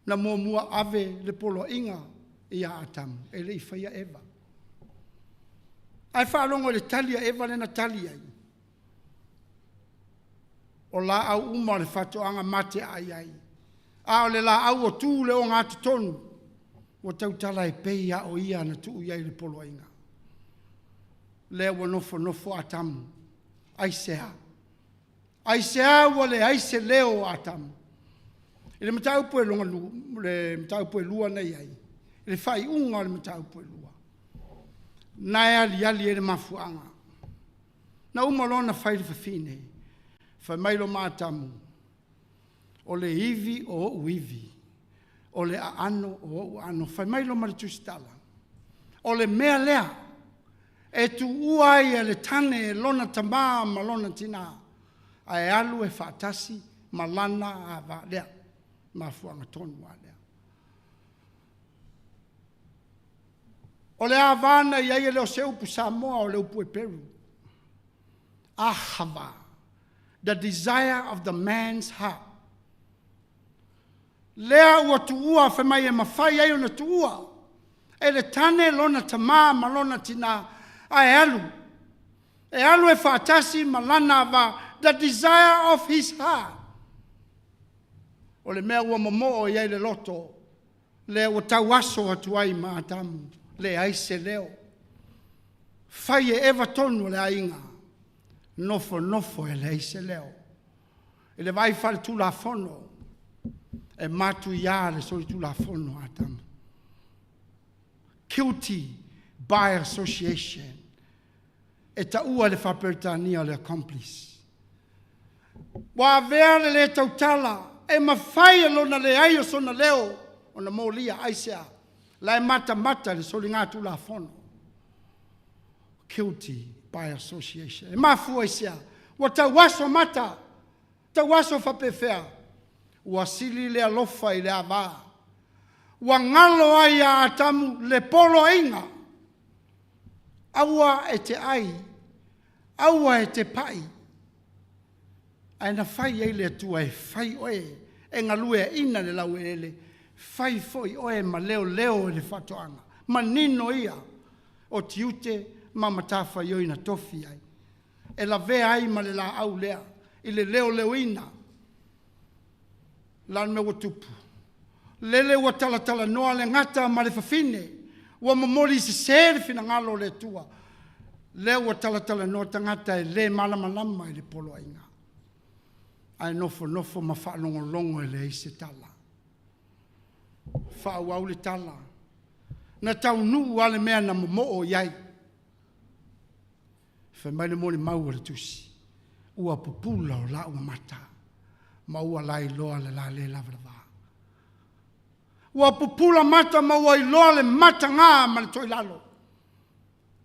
na muamua ave le poloaiga ia Atamu, e le i faia Eva. Ae faalogo i le tali a Eva lea na tali ai. O laau uma o le faatoaga ma te aai ai, a o le laau ua tu le ogatotonu, ua tautala e pei lava o Ia na tuu i ai le poloaiga. Lea ua nofonofo Atamu. Aisea? Aisea ua leai se leo o Atamu? I le mataupu e le mataupu e lua na i ai, i le faaiuga o le mataupu e lua, na e aliali ai le mafuaaga. Na uma loa ona fai le fafine, fai mai loa ma Atamu, o le ivi o ou ivi, o le aano o ou aano. Fai mai loa ma le Tusitala, o le mea lea e tuua ai e le tane lona tamā ma lona tinā, ae alu e faatasi ma lana ava lea. Mafuaaga tonu lava lea. O le ava na i ai e le o se upu Samoa o le upu Eperu. Ahava, the desire of the man's heart. Lea ua tuua fai mai e mafai ai ona tuua e le tane lona tamā ma lona tinā, ae alu, e alu e faatasi ma lana ava, the desire of his heart. O le mea ua momoo i ai le loto, lea ua tauaso atu ai ma Atamu, leai se leo. Fai e Eva tonu o le aiga, nofonofo e leai se leo. I le vaai faaletulafono, e matuia le solitulafono a Atamu. Guilty by association. E taua i le faa-Peretania o le accomplice. Ua avea le lē tautala e mafai e lona leai o sona leo ona molia. Aisea? La e matamata i le soligatulafono. Guilty by association. E mafua i se a? Ua tauaso mata, tauaso faapefea? Ua sili le alofa i le ava. Ua galo ai ia Atamu le poloaiga. Aua e te ai, aua e te pai. Ae na fai ai le Atua e fai oe e galueaina le laueleele, fai foi oe ma leoleo i le faatoaga. Manino ia o tiute ma matafaioi na tofi ai. E lavea ai ma le laau lea i le leoleoina. O le a le mea ua tupu? Lele ua talatalanoa le gata ma le fafine, ua momoli sese le finagalo o le Atua. Lea ua talatalanoa tagata e le malamalama i le poloaiga, ae nofonofo ma faalogologo e leai se tala. Faaauau le tala. Na taunuu lava le mea na momoo i ai. Fai mai le molimau a le Tusi, ua pupula o laua mata, ma ua lailoa le la le lavalava. Ua pupula mata ma ua iloa le mataga ma le toilalo.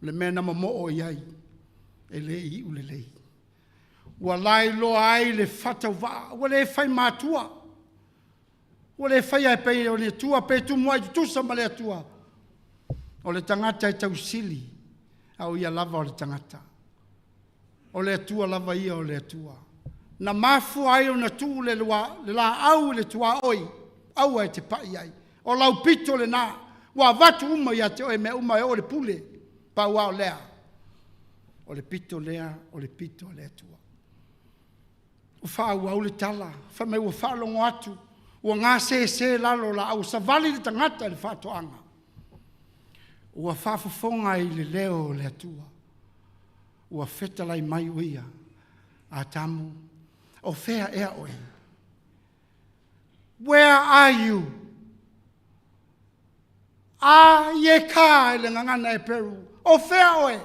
Le mea na momoo i ai, e le i iu lelei. Ua lailoa ai le faatauvaa, ua le fai matua, ua le faia e pei o le Atua pe tumuai tutusa ma le Atua. O le tagata e tausili, a o ia lava o le tagata. O le Atua lava ia o le Atua. Na mafua ai ona tuu le laau i le tuaoi, aua e te pai i ai. O lau pito lena, ua avatu uma ia te oe mea uma e oo i le pule. Pau lava o lea, o le pito lea o le pito a le Atua. Ua faaauau le tala, fai mai ua faalogo atu ua gasese lalo o laau, ua savali le tagata i le faatoaga, ua faafofoga i le leo o le Atua, ua fetalai mai o Ia, Atamu, o fea ea oe? Where are you? A Ieka i le gagana Eperu, o fea oe?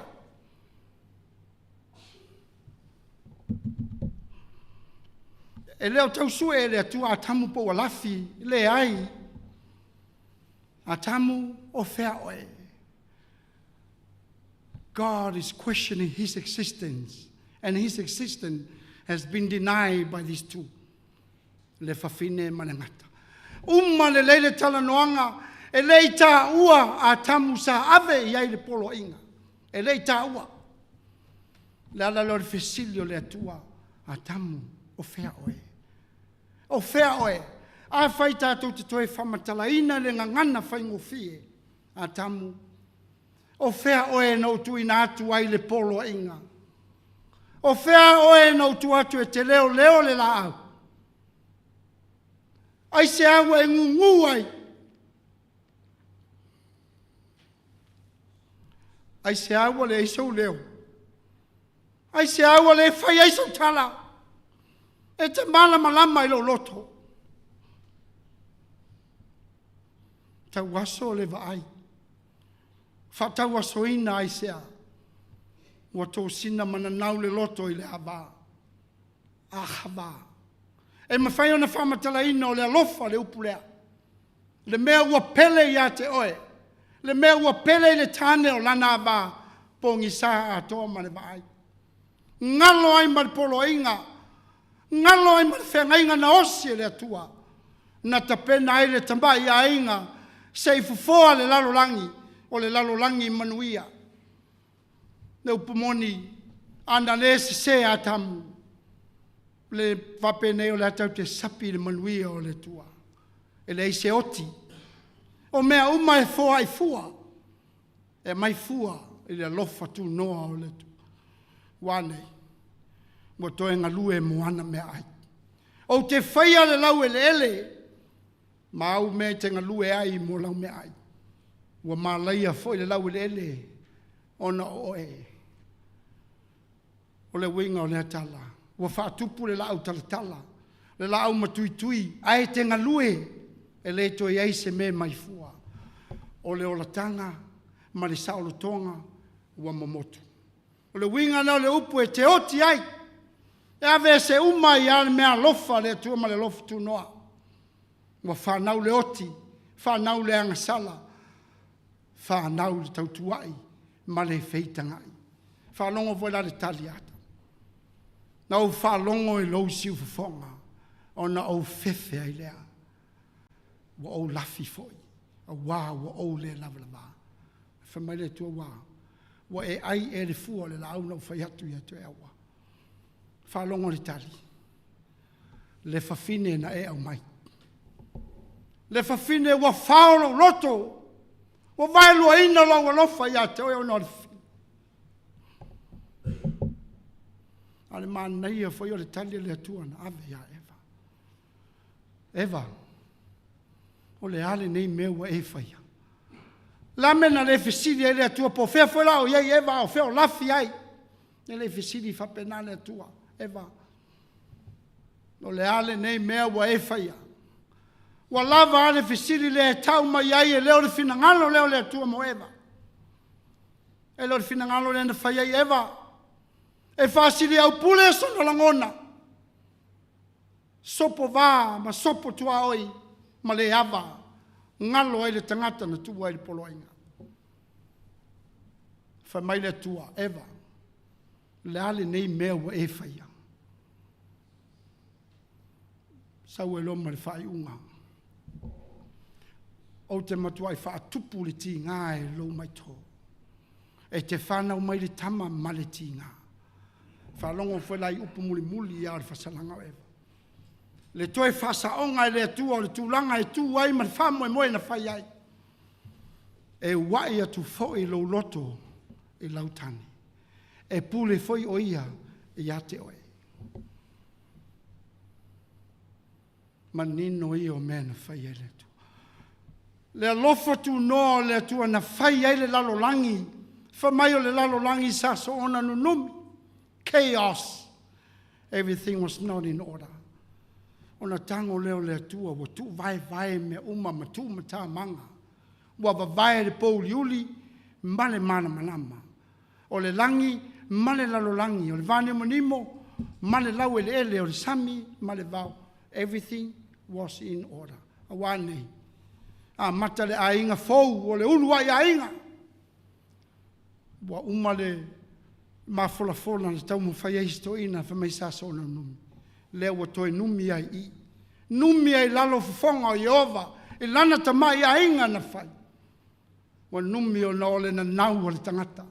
E le o tau sue e le Atua Atamu po ua lafi, leai. Atamu, o fea oe? God is questioning his existence, and his existence has been denied by these two. Le fafine ma le gata. Uma lelei le talanoaga, e le i taua Atamu sa ave i ai le poloaiga. E le i taua. Le ala lea o le fesili o le Atua, Atamu, o fea oe? O fea oe? Afai tatou te toe faamatalaina le gagana faigofie, Atamu, o fea oe na ou tuuina atu ai le poloaiga? O fea oe na ou tuu atu e te leoleo le laau? Aisea ua e gugu ai? Aisea ua leai sou leo? Aisea ua le fai ai sau tala? E te malamalama i lou loto. Tauaso le vaai. Faatauasoina aisea? Ua tosina mananau le loto i le ava. Ahava. E mafai ona faamatalaina o le alofa le upu lea. Le mea ua pele ia te oe, le mea ua pele i le tane o lana ava, pogisa atoa ma le vaai. Galo ai ma le poloaiga, galo ai ma le feagaiga na osi e le Atua, na tapena ai le tamai aiga se i fofoa le lalolagi, o le lalolagi manuia. Le upu moni, ana le sese Atamu, le faapenei o le a tatou te sapi i le manuia o le Atua. E leai se oti. O mea uma e foai fua, e aumai fua i le alofa tunoa o le Atua. Ua a nei? Ua toe galue mo ana meaai. Ou te faia le laueleele ma au mea e te galue ai mo lau meaai. Ua malaia foi le laueleele ona o oe. O le uiga o lea tala, ua faatupu le laau talatala, le laau matuitui, ae te galue, e le toe i ai se mea e mai fua. O le olataga ma le saolotoga ua momotu. O le uiga lea o le upu e te oti ai, e aveese uma ai lava le meaalofa a le Atua ma le alofa tunoa. Ua fanau le oti, fanau le agasala, fanau le tautuai ma le feitagai. Faalogo foi la i le tali a Atamu. Na ou faalogo i lou siufofoga, ona ou fefe ai lea. Ua ou lafi foi, auā ua ou le lavalava. Fai mai le Atua, ua a? Ua e ai ea i le fua o le laau na ou fai atu ia te oe aua? Faalogo i le tali. Le fafine na e aumai. Le fafine ua fao lou loto, ua vaeluaina lou alofa ia te oe ona o le fafine. A o le manaia foi o le tali a le Atua na ave ia Eva. Eva, o le a lenei mea ua e faia? O le a le mea na le fesili ai le Atua po o fea foi la o i ai Eva a o fea o lafi ai? E le i fesili faapena le Atua, Eva, o le a lenei mea ua e faia? Ua lava a le fesili lea e tau mai ai e le o le finagalo lea o le Atua mo Eva. E le o le finagalo lea na fai ai Eva. E faasiliaupule sona lagona, sopo va ma sopo tuaoi ma le ava, galo ai le tagata na tuua ai le poloaiga. Fai mai le Atua, Eva, o le a lenei mea ua e faia? Sau ai loa ma le faaiuga. Ou te matuai faatupu le tiga i lou maito. E te fanau mai le tama ma le tiga. Faalogo foi la i upu mulimuli ia o le faasalaga o Eva. Le toe faasaoga e le Atua o le tulaga e tu ai ma le faamoemoe na fai ai. E ua'i atu foi lou loto i lau tane, e pule foi o ia ia te oe. Manino ia o mea na fai ai le Atua. Le alofa tunoa o le Atua na fai ai le lalolagi, fai mai o le lalolagi sa soona nunumi, chaos, everything was not in order. Ona tago lea o le Atua ua tuuvaevae mea uma ma tuumatamaga, ua vavae le pouliuli ma le malamalama, o le lagi ma le lalolagi, o le vanimonimo ma le laueleele, o le sami ma le vao. Everything was in order. Aua ne amata le aiga fou o le uluai aiga. Ua uma le mafolafola na taumafai ai si toeaina fai mai sa soona numi. Lea ua toe numi ai i i. Numi ai i lalo fofoga o Ieova i lana tamai aiga na fai. Ua numi ona o le nanau a le tagata.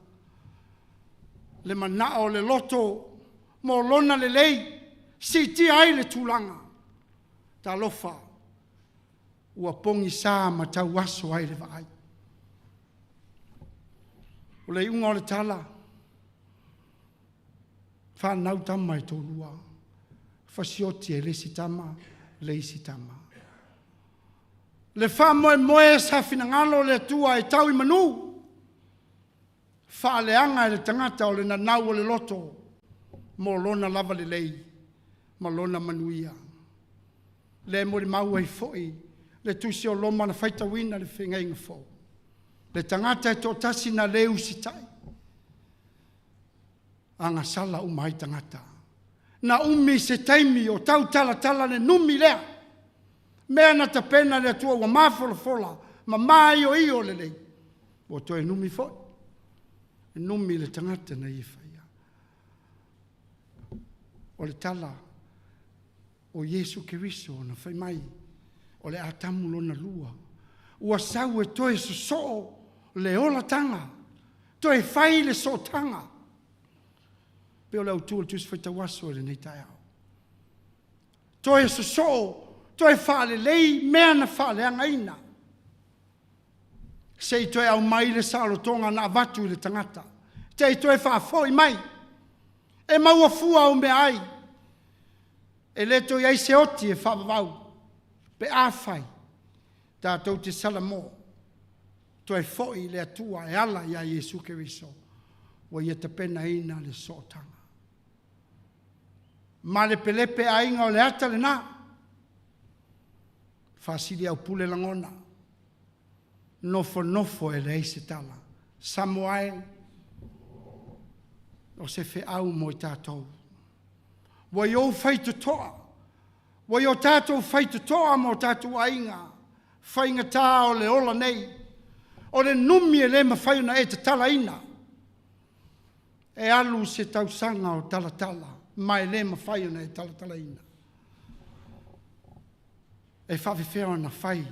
Le manao o le loto mo lona lelei, siitia ai le tulaga. Talofa, ua pogisa ma tauaso ai le vaai. O le iuga o le tala, fanau tama e toalua, fasioti e le isi tama le isi tama. Le faamoemoe sa finagalo le Atua e tau i manu, faaleaga e le tagata o le nanau o le loto mo lona lava lelei ma lona manuia. Lea e molimau ai foi le tusi o Roma na faitauina i le Feagaiga Fou, le tagata e toatasi na le usitai, agasala uma ai tagata. Na umi se taimi o tautalatala le numi lea, mea na tapena e le Atua ua mafolafola ma maioio lelei, ua toe numi foi, numi le tagata na ia faia. O le tala, o Iesu Keriso na fai mai, o le Atamu lona lua, ua sau e toe sosoo le olataga, toe fai le sootaga. Pei o le autu o le Tusi Faitau Aso i lenei taeao. Toe sosoo, toe faalelei mea na faaleagaina, se i toe aumai le saolotoga na avatu i le tagata, se i toe faafoi mai, e maua fua au meaai, e le toe i ai se oti e faavavau pe afai tatou te salamo toe foi i le Atua e ala ia Iesu Keriso ua Ia tapenaina le sootaga. Malepelepe aiga o le ata lena, faasiliaupule lagona, nofonofo e leai se tala. Samoa e, o se feau mo i tatou. Ua i ou faitotoa, ua i o tatou faitotoa ma o tatou aiga, faigata o le ola nei, o le numi e le mafai ona e tatalaina. E alu se tausaga o talatala, ma e le mafai ona e talatalaina. E faapefea ona fai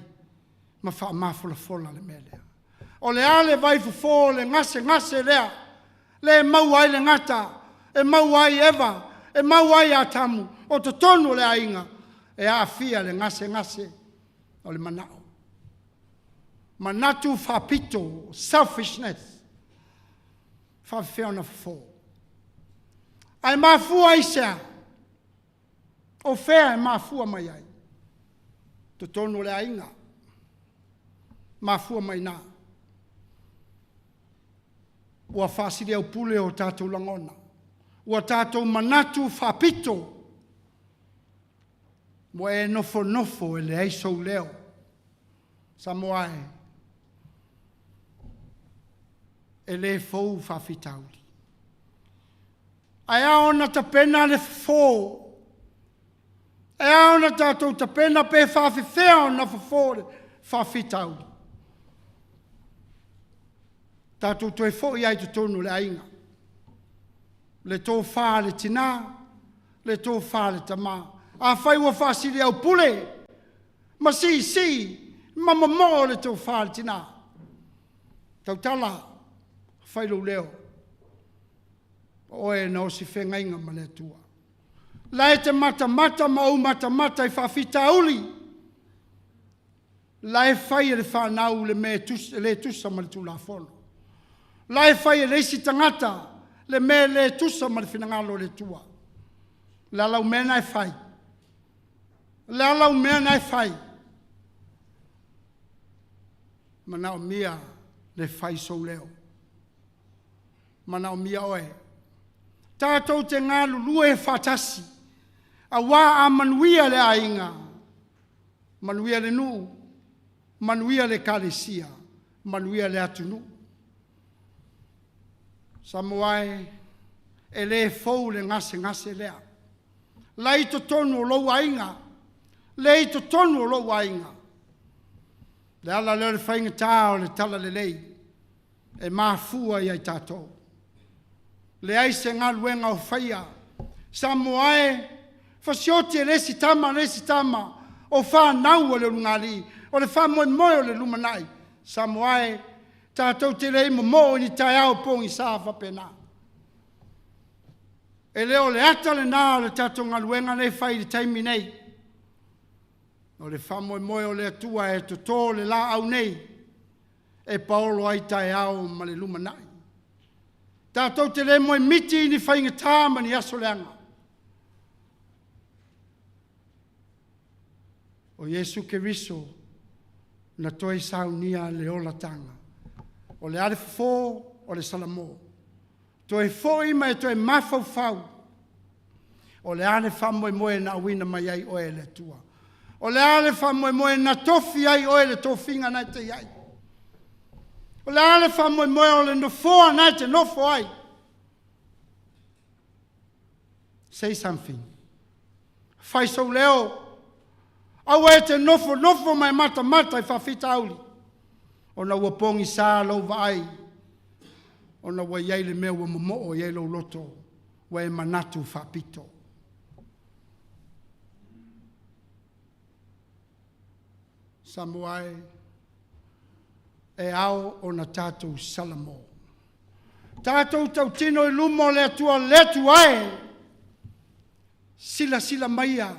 ma faamafolafola le mea lea? O le a le vaifofo o le gasegase lea, lea e maua ai le gata, e maua ai Eva, e maua ai Atamu, o totonu o le aiga, e aafia le gasegase o le manao. Manatu faapito, selfishness, e faapefea ona fofo? Ae mafua i se a? O fea e mafua mai ai? Totonu o le aiga. Mafua mai i ina. Ua faasiliaupule o tatou lagona, ua tatou manatu faapito, ua e nofonofo e leai sou leo. Samoa e, e le fou faafitauli. Ae ao ona tapena le fofo, e ao ona tatou tapena pe faafefea ona fofo le faafitauli. Tatou toe foi lava i totonu o le aiga, le tofa a le tina, le tofa a le tama. Afai ua faasiliaupule ma siisii ma momoo le tofa a le tina, tautala, fai lou leo. O oe na osi feagaiga ma le Atua. La e te matamata ma ou matamata i faafitauli. La e fai e le fanau le mea e le tusa ma le Tulafono. La e fai e le isi tagata le mea e le tusa ma le finagalo o le Atua. O le a lau mea lena e fai? O le a lau mea lena e fai? Manaomia le fai sou leo. Manaomia oe. Tatou te galulue faatasi, auā a manuia le aiga, manuia le nuu, manuia le Ekalesia, manuia le atunuu. Samoa e, e le fou le gasegase lea. La e i totonu o lou aiga, lea e i totonu o lou aiga. O le ala lea o le faigata o le talalelei e mafua ia i tatou. Leai se galuega o faia. Samoa e, fasioti e le isi tama le isi tama, o fanau a le ulugalii, o le faamoemoe o le lumanai. Samoa e, tatou te le i momoo i ni taeao pogisa faapena. E le o le ata lena o le tatou galuega lea e fai i le taimi nei. O le faamoemoe o le Atua e toto le laau nei e paolo ai taeao ma le lumanai. Tatou te le moemiti i ni faigata ma ni aso leaga. O Iesu Keriso na toe saunia le olataga. O le a le fofo? O le salamo. Toe foi ma e toe mafaufau. O le a le faamoemoe na auina mai ai oe e le Atua? O le a le faamoemoe na tofi ai oe i le tofiga na e te i ai? O le a le faamoemoe o le nofoa na e te nofo ai? Say something. Fai sou leo. Aua e te nofonofo ma e matamata i faafitauli, ona ua pogisa lou vaai, ona ua i ai le mea ua momoo i ai lou loto, ua e manatu faapito. Samoa e, e ao ona tatou salamo. Tatou tautino i luma o le Atua, le Atua e, silasila maia,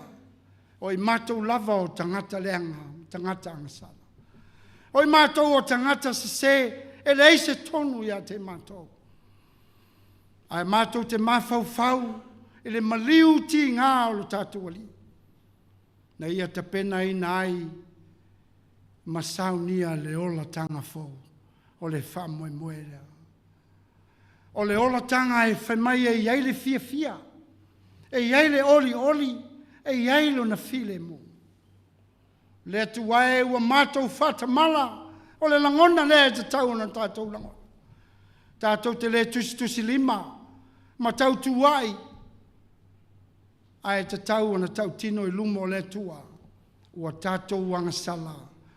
o i matou lava o tagata leaga, tagata agasala. O i matou o tagata sese, e leai se tonu ia te matou. Ae matou te mafaufau i le maliu tiga o lo tatou Alii, na ia tapenaina ai ma saunia le olataga fou o le faamoemoe lea. O le olataga e fai mai e i ai le fiafia, e i ai le olioli, e i ai lona filemu. Le Atua e ua matou faatamala, o le lagona lea e tatau ona tatou lagona. Tatou te le tusitusilima ma tautuai, ae tatau ona tautino i luma o le Atua, ua tatou agasala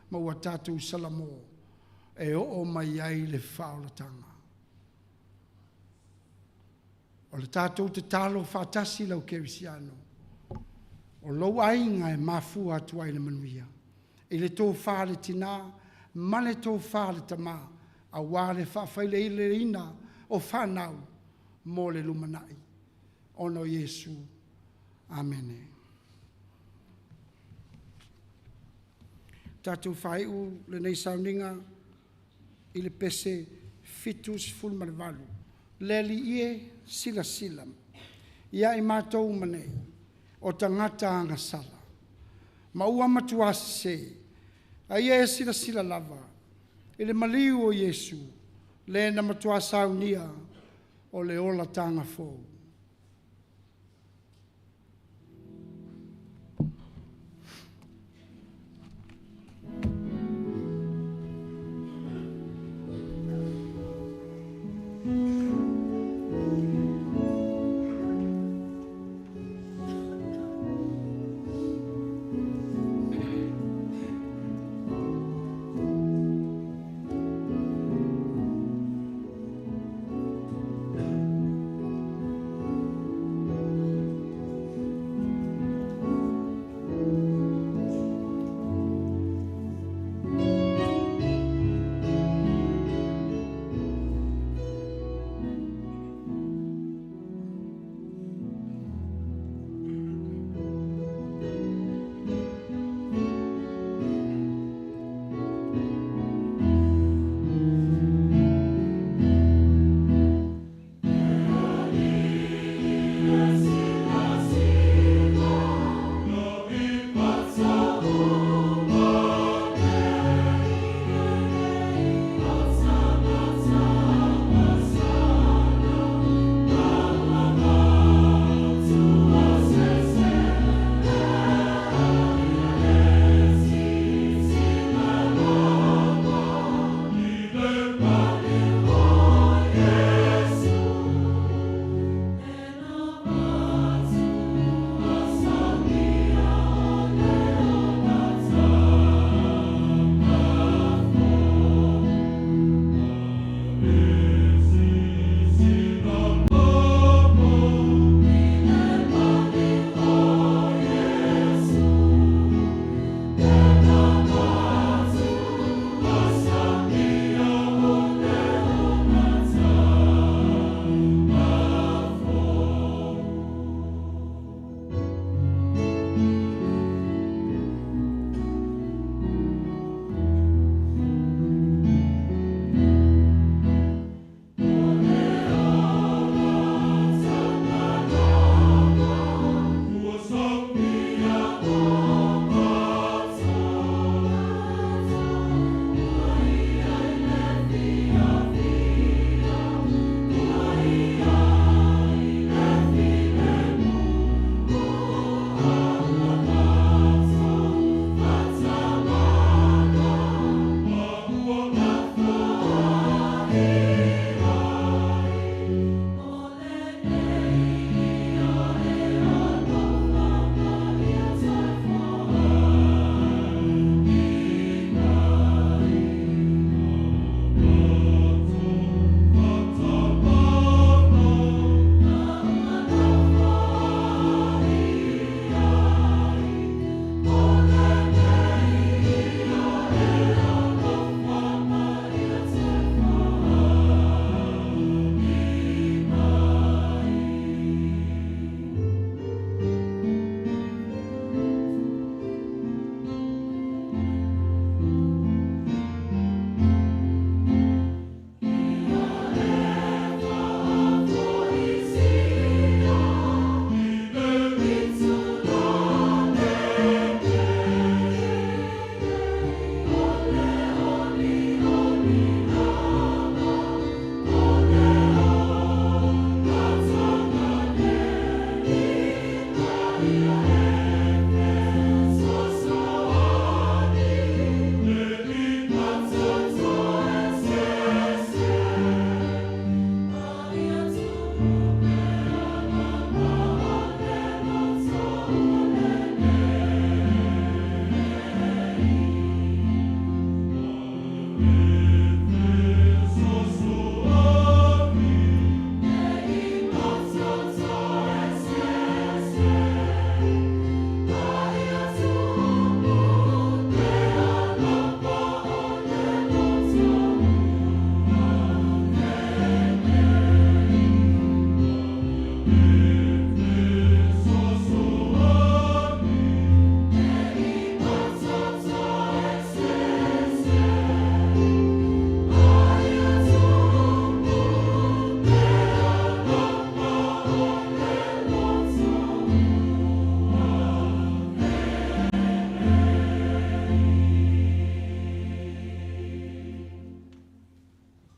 ma ua tatou salamo e oo mai ai le faaolataga. O le tatou tatalo faatasi lau kerisiano, o lou aiga e mafua atu ai le manuia, i le tofa a le tina ma le tofa a le tama, aua le faafaileaileina o fanau mo le lumanai. Ona o Iesu. Amene. Tatou faaiu lenei sauniga i le pese 78. Le Alii e, silasila ia i matou uma nei, o tagata agasala, ma ua matuā sesē, a ia e silasila lava i le maliu o Iesu, le na matuā saunia o le olataga fou.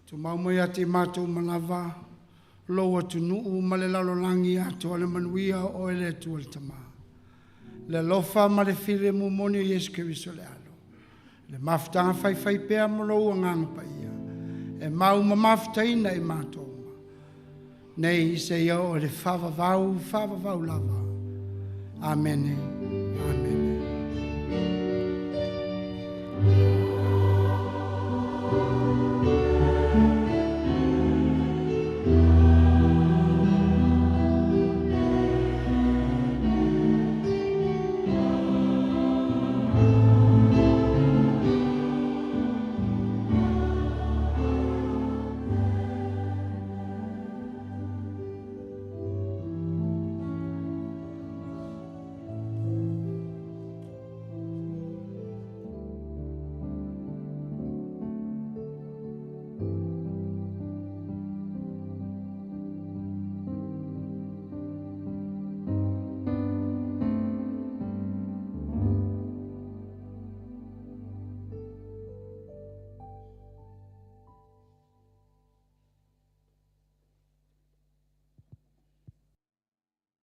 Tumau mai ia te i matou uma lava, lou atunuu ma le lalolagi atoa le manuia o oe le Atua le Tama. Le alofa ma le filemu moni o Iesu Keriso le Alo, le mafutaga faifaipea ma lou Agaga Paia, e mau ma mafutaina i matou uma, nei seia oo i le faavavau, faavavau lava. Amene.